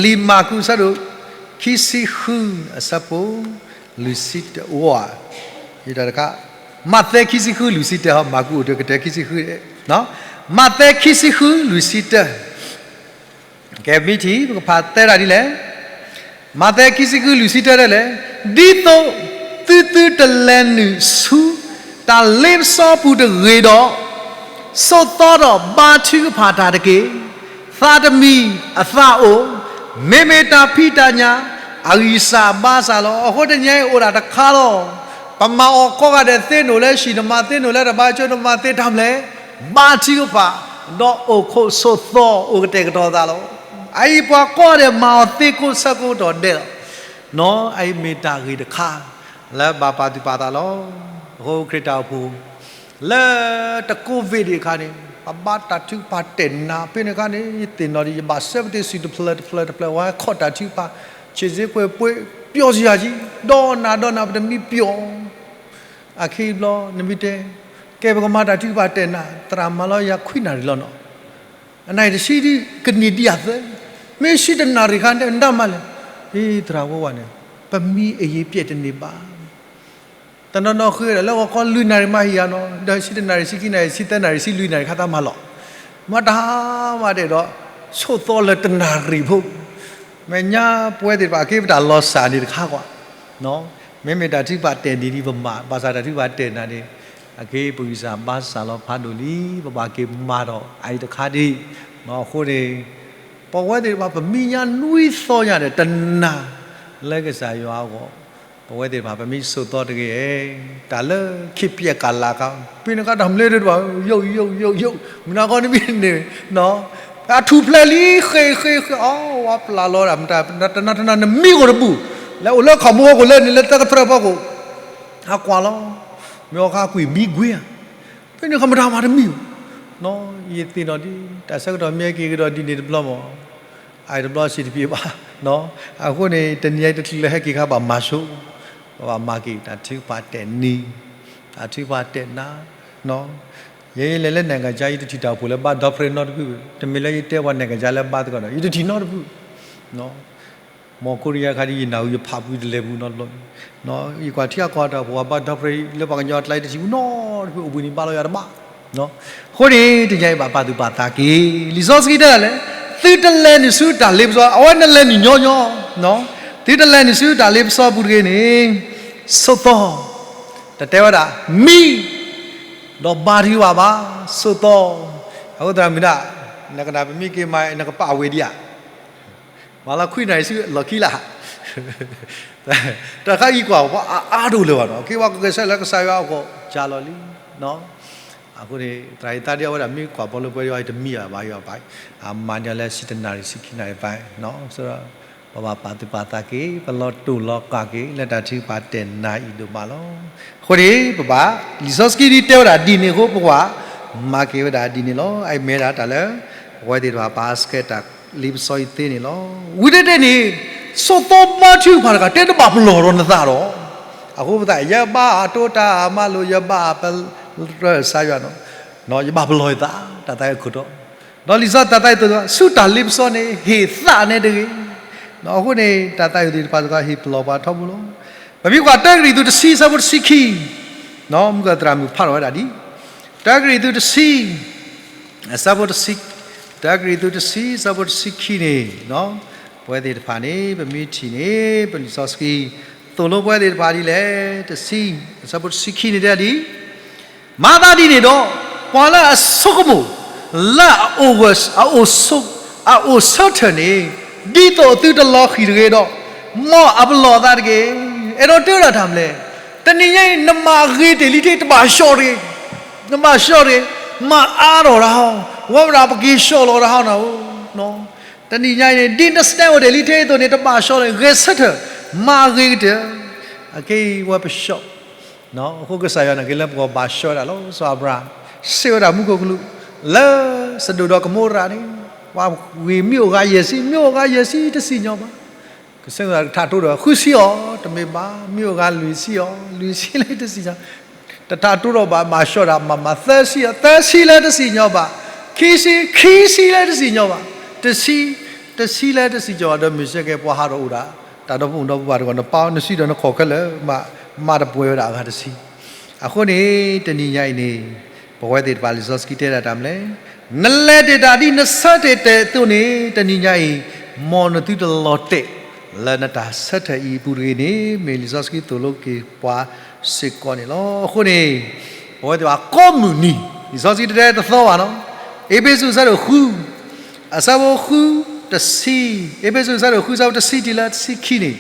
လံာ်မၢ်ကူးအဆၢဒိၣ်ခံဆံဃု အဆၢဖိလွံၢ်ဆံတၢ အိၣ်, တခါ, မးသဲခံဆံဃုလွံၢ်ဆံတၢ ဟီ မၢ်ကူးအိၣ်တကတၢၢ်ခံဆံဃု, မးသဲခံဆံဃုလွံၢ်ဆံတၢ, ကဲမ့ၢ်ထံၣ် ပကဖးသၢဒၣ်ဒ်လဲၣ်, မးသဲခံဆံဃုလွံၢ်ဆံတၢဒ်လဲၣ်, ဒ်သိးသုသုတလဲၤနုာ်ဆူ တၢ်လ့ပစီပူၤတဂ့ၤဒီး ဆိးသီဒီးဘါထုကဖၣ်တၢ်တက့ၢ်. သးတမံၤအသးအိၣ်, မ့မ့ၢ်တၢ်ဖံးတၢ်ညၣ် အဂံၢ်စၢ်ဘါစၢ်လီၤ. အဃိတနံၤအံၤအိၣ်ဒၣ်တခါလီၤ. ပမၤအီၤကိးဂၤဒဲးသ့န့ၣ်လၢဟံၣ် နမၤသ့န့ၣ်လၢတၢ်ဘါကၠိ နမၤသ့တၢ်မနုၤလဲၣ်, ဘါထုကဖၣ် ဒီးအိၣ်ခိးဆိးသီ အိၣ်ကတဲာ်ကတီၤသးလီၤ. အအံၤပှၤကိးဂၤဒဲးမၤအီၤသ့ကိးဆၢကိးကတီၢ်ဒဲးလီၤ. နီၢ်အံၤမ့ၢ်တၢ်ဂ့ၢ်တခါ လၢဘၣ်ပာ်သူၣ်ပာ်သးလီၤ. အဃိခရံာ်တၢ်အိၣ်ဖှိၣ် လၢတကိးဘ့ၣ်ဒံးအခါန့ၣ် ပဘၣ်တၢ်ထုကဖၣ်တဲာ်နးဖဲန့ၣ်အခါန့ၣ် ယသ့ၣ်နီၣ်ဒံး ယဘၣ်ဆှၢပသ့ၣ်စုၣ်တဖျၢၣ်တဖျၢၣ်တဖျၢၣ် ဝဲခီၣ်တၢ်ထုကဖၣ် ခြေစစ်ပွဲပွဲ ပျော်စရာကြီး ဒီးနၤဒီးနၤပတမံပျီၣ် အခံဘျီ နမ့ၢ်တဲ ကဲပကမၤတၢ်ထုကဖၣ်တဲာ်နး သရၣ်မၤလီၤယၤခွံနၣ်ရံၣ်လီၤနီၤ အနၣ်ရံၣ်တဆံဒ်ကန့ၢ်ဒံးအသၢ, မ့ၢ်ဆံတနၣ်ရံၣ်ခါန့ၣ် နတမၤလဲၣ်, သရၣ်ဝဲဝဲန့ၣ် ပမံအယံၤပျဲၢ်တန့ၢ်ဘၣ်. တနီၤနီၤဃ့ဒီးလၢဂီၤခီလွံၢ်နၣ်ရံၣ်မၤဟံၣ်ယၤနီၤ, ဒီးဆံတနၣ်ရံၣ် ဆံခံနၣ်ရံၣ် ဆံသၢနၣ်ရံၣ် ဆံလွံၢ်နၣ်ရံၣ်ခါတၢ်မၤလီၤ. မၤတၢ်မၤဒဲးဒီး ဆိးသီလၢတနၣ်ရံၣ်ဖိ မဲာ်ညါပဝဲသ့ၣ်တဖၣ်က့ၤပတၢ်လီၤစၢ်န့ၣ်တခါကွၢ် မ့မ့ၢ်တၢ်ထုကဖၣ်တဲာ်နးဒ်ပမၤ ဘၣ်ဆၣ်တၢ်ထုကဖၣ်တဲာ်နးန့ၣ် အက့ၤပဂံၢ်စၢ်ဘါစၢ်လီၤဖးဒိၣ်လံ ပဘၣ်က့ၤမၤဒီးအအံၤတခါဒံး. အဃိန့ၣ် ပဝဲသ့ၣ်တဖၣ် ပမံညါနွံသီညါဒီး တနၤ လၢကစၢ်ယွၤအဂီၢ် ပဝဲသ့ၣ်တဖၣ် ပမ့ၢ်ဆိးသီတဂ့ၤ တၢ်လၢခံပျဲၢ်ကလးခါ ဖဲန့ၣ်ခါတၢ်မနုၤတဖၣ် ယိာက်ယိာက်ယိာက်ယိာက် မုၢ်နၤခီနမ့ၢ်န့ၣ် အထူၣ်ဖျဲးလံ ဃ့ဃ့ဃ့ အီ ဝါပျၢ်လီၤဒၣ်မတၤ တနၤတနၤနမံအိၣ်တဘူၣ် လဲၤအိၣ်လၢခီၣ်မူဖီခိၣ်လၢန့ၣ် လၢသၢကတြၢၢ်ဖီခိၣ် ဟးကွၢ်လီၤ မ့ၢ်အီၤခါကွံာ်မံကွံာ်ဧါ ဖဲန့ၣ်ခီမတၤမၤတမံၤ ယသ့ၣ်နီၣ်ဒ် တၢ်ဆၢကတီၢ်မ့ၢ်က့ၤကဒီးဒ်န့ၣ်တဘျီမး အအံၤတဘျီစံးတပျ့ၤဘၣ် အဃိန့ၣ် တနံၤအံၤတချုးလၢဟဲက့ၤခါဘၣ်မၤဆိ ပဘၣ်မၤက့ၤတၢ်ထုကဖၣ်တဲာ်နး တၢ်ထုကဖၣ်တဲာ်နး ယဲယလဲၤလၢ နိုင်ငံခြား ယတထံၣ်တၢ်အိၣ်ဖှိၣ်လၢဘါဒီဖရဲနီတဖု တမ့ၢ်လၢယတဲပှၤ နိုင်ငံခြား လၢဘါသကိးဒီး ယတထံၣ်နီတဖု မီၢ်ကိရံယါခါဒ်ယနၢ်ဟူယဖးပူတလဲၤပူနီတဘျီ ယကွၢ်ထံအကီၢ်တၢ်အိၣ်ဖှိၣ်ပှၤဘါဒီဖရဲ လၢပှၤကညီအကျါတထံၣ်ပူနီတဖု အိၣ်ဘှံးနံၤဘါလီၤယၤတဘၣ် အဃိန့ၣ် တနံၤအံၤဘၣ်ပာ်သူၣ်ပာ်သးက့ၤ လံာ်စီဆှံတဲဒ်လဲၣ် သုတလဲၤနုာ်ဆူတၢ်လ့ပစီ အဝဲနလဲၤနုာ်ညီညီ သုတလဲၤနုာ်ဆူတၢ်လ့ပစီပူၤတဂ့ၤန့ၣ် ဆိးသီ တတဲဝဲဒၣ် မံ ဒီးဘါထုကဖၣ်ဘၣ် ဆိးသီ အဃိသတးမုၢ်ဒၣ် နကနၣ်ပမ့ၢ်က့ၤမၤ နကပာ်ဝဲဒံးဧါ မၤလီၤခွံနၣ်ရံၣ်ဆူလီၢ်ခံလၢ် တၢ်ခါအံၤကွၢ်ပှၤအါအါဒိၣ်လၢၤဘၣ်နီၤ က့ၤပှၤကဂဲၤဆၢထၢၣ်လၢကစၢ်ယွၤအဂီၢ် ကၢ်လီၤလံ အဃိန့ၣ် သရၣ်အံၤသးဒ်အဝဲဒၣ်မ့ၢ်ကွၢ်ပီလၢပှဲၤယွၤအံၤတမံၤဘၣ်ယွၤဘၣ် အမၤန့ၢ်လၢဆံတနၣ်ရံၣ်ဆံခံနၣ်ရံၣ်ဘၣ် ပဘၣ်ပာ်သူၣ်ပာ်သးက့ၤ ပလီၤတိၢ်လီၤကၢ်က့ၤ လၢတၢ်ထုကဖၣ်တဲာ်နးအံၤဒိၣ်မးလီၤ. အဃိန့ၣ် ပဘၣ် လံာ်စီဆှံဒ်တဲဝဲဒၣ်ဒ်န့ၣ်အဃိ ပကဘၣ်မၤက့ၤဝဲဒၣ်ဒ်န့ၣ်လီၤ. အအံၤမ့ၢ်ဒၣ်တၢ်လၢ ပဝဲသ့ၣ်တဖၣ်ပာ်စကဲတၢ်လ့ပစီအံၤသ့န့ၣ်လီၤ. ဝံၤတတဲန့ၣ် ဆိးသီဘါထုကဖၣ်တဂၤ တဲတဘၣ်ပလီၢ်ဒီးနသးဒီး အဃိပသး ယဘၣ်တိတၢ်မၤလိာ် ယဘၣ်ပလၢၢ်ကစၢ်ယွၤ ယဘၣ်ပလီၢ်ယသး တၢ်သးခုၣ်ထီၣ် ဒီးလံာ်စီဆှံတၢ်သးခုၣ်ထီၣ် ဆူတၢ်လ့ပစီန့ၣ် ဟ့ၣ်သးန့ၣ်တဂ့ၤ. အဃိန့ၣ် တၢ်သးခုၣ်ထီၣ်သ့ၣ်တဖၣ်စ့ၢ်ကီး ဟ့ၣ်ပလီၢ်ပှၤထီဘိလီၤ. ပမ့ၢ်ကွၢ်တၢကရံၣ်သူးတဆံ အဆၢဖိတဆံခံ မုၢ်ကသရၣ်မုၣ်ဖးထီၣ်ဝဲဒၣ်ဒ် တၢကရံၣ်သူးတဆံ အဆၢဖိတဆံ တၢကရံၣ်သူးတဆံ အဆၢဖိတဆံခံန့ၣ် ပဝဲသ့ၣ်တဖၣ်န့ၣ် ပမ့ၢ်ထံၣ်န့ၣ် ပလံာ်စီဆှံ သိၣ်လိပဝဲသ့ၣ်တဖၣ်ဒ်လဲၣ် တဆံ အဆၢဖိတဆံခံန့ၣ်တဲဒ် မၤသးဒ်န့ၣ်ဒီး ပှၤလၢအဆိကမိၣ် လၢအအိၣ်ဂၢၢ် အအိၣ်ဆိ အအိၣ်ဆၢထၢၣ်န့ၣ် ဒ်သိးသုတလီၤဃံၤတဂ့ၤဒီး မ်အပလီၢ်အသးတက့ၢ်. အဲၣ်ဒိးတဲဝဲဒၣ်တၢ်မနုၤလဲၣ်, တနံၤညါအံၤ နမၤဂ့ၤတ့ၢ်လံတ့ၢ် တဘၣ်ဆှီတဂ့ၤ, နဘၣ်ဆှီတဂ့ၤ, မၤအါထီၣ်တၢ်ဟီ, ဝဲဒၣ်ပက့ၤဆှီလီၤတၢ်ဟီနၤဧၢ, တနံၤညါအံၤန့ၣ် ဒ်နစတဲအိၣ်တ့ၢ်လံတ့ၢ်အသိးန့ၣ် တဘၣ်ဆှီတဂ့ၤ, ဂဲၤဆၢထၢၣ် မၤဂ့ၤကတၢၢ်, အက့ၤဝဲပဆှီ အဃိကစၢ်ယွၤန့ၣ်က့ၤလၢပဂီၢ်ဘၣ်ဆှီဝဲဒၣ်လီၤ. စီၤအၤဘြၤဟၣ် စံးဝဲဒၣ်မူခိၣ်ကလူး လၢစဒိၣ်ဒီးကမိရၤန့ၣ် ပှၤဂ့ၤမ့ၢ်အိၣ်ဂၤယဲၢ်ဆံ မ့ၢ်အိၣ်ဂၤယဲၢ်ဆံတစံၣ်ညီၣ်ဘၣ်. ကစၢ်ယွၤတထးတိၢ်ဒီး ဃုဆံအီၤ တမ့ၢ်ဘၣ်, မ့ၢ်အိၣ်ဂၤလွံၢ်ဆံအီၤ လွံၢ်ဆံလၢတစံၣ်ညီၣ် တထးတိၢ်ဒီးဘၣ် ဘၣ်ဆှီဒၣ်မးမး သၢဆံအီၤ သၢဆံလၢတစံၣ်ညီၣ်ဘၣ်, ခံဆံ ခံဆံလၢတစံၣ်ညီၣ်ဘၣ်, တဆံ တဆံလၢတစံၣ်ညီၣ်ဘၣ် ဒီးမုၢ်ဆ့ၣ်ကဲပှၤဟးထီၣ်အိၣ်ဒၣ် တၢ်ဒီဖိဒီဖိပၢ်တဂီၢ် နပၢ်နဆံဒီးနခိၣ်ခဲလၢာ် မၤတပှဲၤဝဲဒၣ်အဂၤတဆံ. အဃိန့ၣ် တနံၤညါအံၤန့ၣ် ပဝဲသ့ၣ်တဖၣ်လံာ်စီဆှံတဲဒၣ်တၢ်မနုၤလဲၣ်, နလဲၤတ့ၢ်တၢ်ဒ်နဆၢထၢၣ်တ့ၢ်အသိးန့ၣ် တနံၤညါအံၤ မ်နသုတလီၤတဲာ် လၢနတၢ်ဆၢထၢၣ်အံၤအပူၤတဂ့ၤန့ၣ် မ့ၢ်လံာ်စီဆှံသိၣ်လိက့ၤပှၤစ့ၢ်ကီးန့ၣ်လီၤ. အဃိန့ၣ် ပဝဲသ့ၣ်တဖၣ်ကိးမုၢ်နံၤ လံာ်စီဆှံတတဲတသီဘၣ်နီၤ, အ့းဖ့းစူးအဆၢဒိၣ်ဃု အဆၢဖိဃု တဆံ, အ့းဖ့းစူးအဆၢဒိၣ်ဃု အဆၢဖိတဆံတုၤလၢတဆံခံန့ၣ်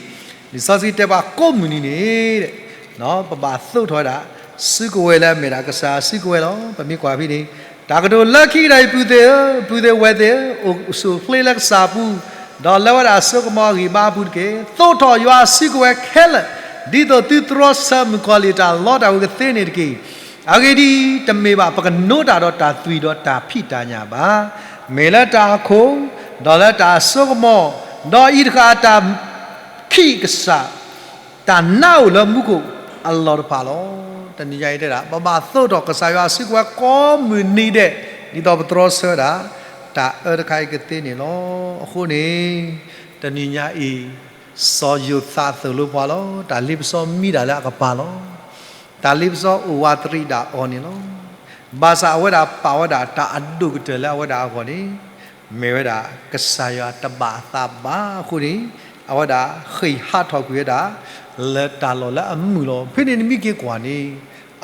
လံာ်စီဆှံတဲပှၤကိးမုၢ်နံၤန့ၣ် ပဘၣ်သိးထီၣ်ဝဲဒၣ် စုကဝဲၤလၢအမ့ၢ်ဒၣ်ကစၢ်စုကဝဲၤလီၤ. ပမ့ၢ်ကွၢ်ဖဲန့ၣ် တၢ်ကတိၤလၢခံကတၢၢ်အံၤ ပုၢ်သ့ၣ်ဧၢ, ပုၢ်သ့ၣ်ဝဲၢ်သ့ၣ်ဧၢ, အိၣ်ဆူၣ်အိၣ်ချ့လၢကစၢ်အပူၤ, ဒီးလၢဝဲဒၣ်အစိကမီၤအဂံၢ်အဘါအပူၤတက့ၢ်. သိးထီၣ်ယွၤအစုကဝဲၤခဲလၢာ်, ဒ်သိးသုတြီဆၢမုၣ်ကီၤလံၢ်တၢ်လီတၢ်ဝဲကသ့န့ၣ်တက့ၢ်. အဂ့ၢ်ဒ်အံၤ, တမ့ၢ်ဘၣ် ပကနိတၢ်ဒီးတၢ်သွံၣ်ဒီးတၢ်ဖံးတၢ်ညၣ်ဘၣ်. မ့ၢ်လၢတၢ်အခိၣ်, ဒီးလၢတၢ်အစိကမီၤ, ဒီးအံၤတဃၣ်တၢ်ခံးကစၢ် တၢ်နါအိၣ်လၢမူခိၣ်အလီၢ်တဖၣ်လီၤ. တနံၤညါအံၤတဲဒၣ် ပဘၣ်သိးထီၣ်ကစၢ်ယွၤအစုကဝဲၤကိးမုၢ်နံၤဒဲး, ဒ်သိးပတြီဆၢဝဲဒၣ် တၢ်အၢတခါအံၤကသ့န့ၣ်လီၤ. အဃိန့ၣ် တနံၤညါအံၤ စီၤယိၤသးသိၣ်လိပှၤလီၤ. တၢ်လ့ပစီမံတၢ်လၢအကပၤလီၤ. တၢ်လ့ပစီအိၣ်ဝးတရံးဒၣ်အီၤန့ၣ်လီၤ. ဘၣ်ဆၣ်အဝဲဒၣ်ပာ်ဝဲဒၣ်တၢ်အဒိၣ်ကတၢၢ်လၢအဝဲဒၣ်အဂီၢ်န့ၣ် မ့ၢ်ဝဲဒၣ်ကစၢ်ယွၤတဘၣ်အသးဘၣ်အဃိန့ၣ်, အဝဲဒၣ်ဃ့ၢ်ဟးထီၣ်ကွံာ်ဝဲဒၣ် လၢတၢ်လီၢ်လၢအမုာ်လီၤ. ဖဲန့ၣ်နမ့ၢ်က့ၤကွၢ်န့ၣ်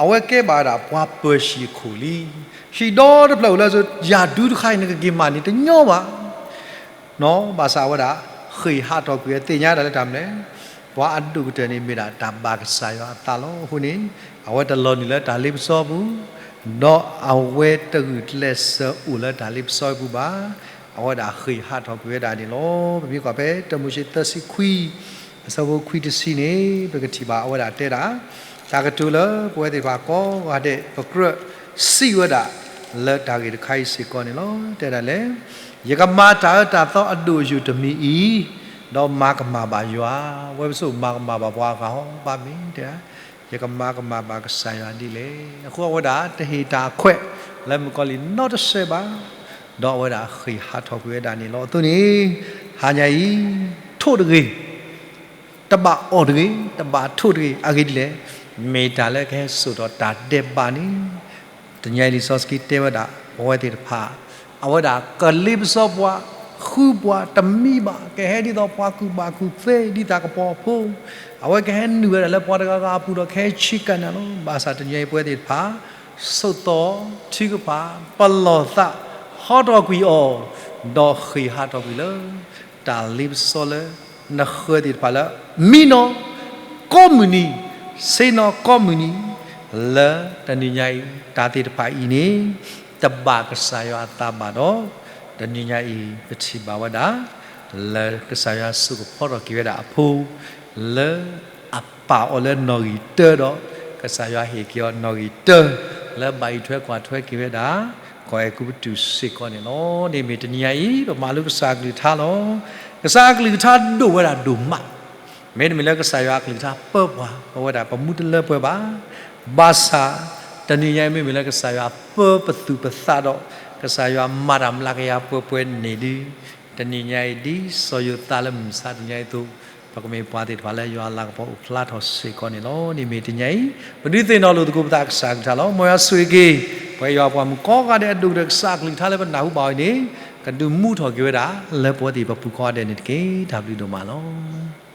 အဝဲကဲဘၣ်ဝဲဒၣ်ပှၤပၢၤၡံၣ်အခိၣ်လံ. ဟံၣ်ဒီတဖျၢၣ်အိၣ်လၢ ယၣ်ဒူတခါအံၤ နကက့ၤမၤန့ၣ်တညီဘၣ် ဘၣ်ဆၣ်အဝဲဒၣ်ဃ့ၢ်ဟးထီၣ်ကွံာ်ဝဲ သ့ၣ်ညါဒၣ်လၢတၢ်မနုၤလဲၣ်, ပှၤအဒိၣ်ကတၢၢ်န့ၣ်မ့ၢ်ဒၣ်တၢ်ဘၣ်ကစၢ်ယွၤအသးလီၤ. အဃိန့ၣ် အဝဲတလီၤနုာ်လၢတၢ်လ့ပစီပူၤ, ဒီးအဝဲတဂုာ်ကျဲးစၢးအိၣ်လၢတၢ်လ့ပစီပူၤဘၣ်. အဝဲဒၣ်ဃ့ၢ်ဟးထီၣ်ကွံာ်ဝဲဒၣ်န့ၣ်လီၤ. ပမ့ၢ်ကွၢ်ဖဲတၢမိၤၡ့သၢဆံခွံ အဆၢဖိခွံတဆံန့ၣ် ပကထံၣ်ဘၣ်အဝဲဒၣ်တဲဒၣ် တၢ်ကတိၤလၢပဝဲသ့ၣ်တဖၣ်ကိးဂၤဒဲး ပကြၢးစံးဝဲဒၣ်လၢတၢ်ဂ့ၢ်တခါအံၤစ့ၢ်ကီးန့ၣ်လီၤ. တဲဒၣ်လဲၣ်, ယကမၤတၢ်အၢတၢ်သီအဒိၣ်အယိာ်တမံၤအံၤ, ဒီးမၤကမၣ်ဘၣ်ယွၤ, ဝဲပစိာ်မၤကမၣ်ဘၣ်ပှၤအဂၤဟီဘၣ်မ့ၢ်တဲ, ယကမၤကမၣ်ဘၣ်ကစၢ်ယွၤဒ်လဲၣ်. အဃိအဝဲဒၣ်တဟ့ၣ်တၢ်အခွဲးလၢမုၣ်ကီၤလံၢ်နီတစဲးဘၣ်, ဒီးအဝဲဒၣ်ဃ့ၢ်ဟးထီၣ်ကွံာ်ဝဲဒၣ်န့ၣ်လီၤ. အသိးန့ၣ် ဟါညါအံၤ ထိၣ်တဂ့ၤ တဘၣ်အီၣ်တဂ့ၤ, တဘၣ်ထိၣ်တဂ့ၤ, အဂ့ၢ်ဒ်လဲၣ်, မ့ၢ်တၢ်လၢကဟဲစိာ်ထီၣ်တၢ်ဒဲးဘးန့ၣ်, တနံၤညါအံၤလံာ်စီဆှံတဲဝဲဒၣ် ပဝဲသ့ၣ်တဖၣ် အဝဲဒၣ်ကလ့ပစီပှၤ, ဃုပှၤတမံၤဘၣ်, ကဟဲဒ်သိးပှၤကူၣ်ဘၣ်ကူၣ်သ့ဒ်တၢ်ကပီၤအဖိ, အဝဲကဟဲနုာ်ဝဲဒၣ်လၢပှၤတဂၤဂၤအပူၤဒီးကဟဲဆံးကနၣ်လီၤ. ဘၣ်ဆၣ်တနံၤညါအံၤပဝဲသ့ၣ်တဖၣ် ဆိးသီ, ထုကဖၣ်, ပလီၢ်သး, ဟီထီၣ်ကွံာ်အီၤ, ဒီးဃ့ၢ်ဟးထီၣ်ကွံာ်လၢ တၢ်လ့ပစီလၢ နဃၢၤသ့ၣ်တဖၣ်လၢ မံနီၤ, ကိးမုၢ်နံၤ, ဆ့ၣ်နီၤကိးမုၢ်နံၤ, လၢတနံၤညါအံၤ တၢ်သ့ၣ်တဖၣ်အံၤန့ၣ် တဘၣ်ကစၢ်ယွၤအသးဘၣ်ဒီး တနံၤညါအံၤ ပထံၣ်ဘၣ်ဝဲဒၣ် လၢကစၢ်ယွၤစိာ်ကဖီထီၣ်က့ၤဝဲဒၣ်အဖိ လၢအပာ်အီၤလၢနီၣ်ဂံၢ်တၢဒီး ကစၢ်ယွၤဟ့ၣ်က့ၤအီၤနီၣ်ဂံၢ်တၢ လၢဘၣ်အံးထွဲကွၢ်ထွဲက့ၤဝဲဒၣ် ကီၢ်အဲၤကူပတူးစ့ၢ်ကီးန့ၣ်လီၤ. န့ၣ်မ့ၢ်တနံၤညါအံၤ ပမၤလိကစၢ်အကလုၢ်ကထါလီၤ. ကစၢ်အကလုၢ်ကထါဒိၣ်ဝဲဒၣ်ဒိၣ်မး, မ့တမ့ၢ်လၢကစၢ်ယွၤအကလုၢ်ကထါပၢပှၤ ပဝဲဒၣ်ပမူတလၢပှဲၤဘၣ်. ဘၣ်ဆၣ် တနံၤညါအံၤမ့မ့ၢ်လၢကစၢ်ယွၤပၢပသူၣ်ပသးဒီး ကစၢ်ယွၤမၤတၢ်မျးကယၤပှဲၤပှဲၤန့ၣ်ဒီး တနံၤညါအံၤဒ်စီၤယိၤသးလၢမုၢ်မဆါတနံၤညါအံၤအသိး ပကမ့ၢ်ပှၤသ့ၣ်တဖၣ်လၢယွၤလၤကပီၤအိၣ်ဖျါထီၣ်စ့ၢ်ကီးန့ၣ်လီၤ. န့ၣ်မ့ၢ်တနံၤညါအံၤ ပဒုးသ့ၣ်နီၣ်လိာ်သကိးပသးကစၢ်အကလုၢ်ကထါလီၤ. မ်ယွၤဆိၣ်ဂ့ၤက့ၤ ပှၤအဲၣ်ယွၤပှၤမုၣ်ကိးဂၤဒဲးအဒိၣ်ကတၢၢ် ကစၢ်အကလုၢ်ကထါလၢပနၢ်ဟူဘၣ်အီၤအံၤန့ၣ် ကဒုးမူထီၣ်က့ၤဝဲဒၣ် လၢပဝဲသ့ၣ်ပပူၤကိးဂၤဒဲးန့ၣ်တက့ၢ်. တၢ်ဘျုးဒိၣ်မးလီၤ.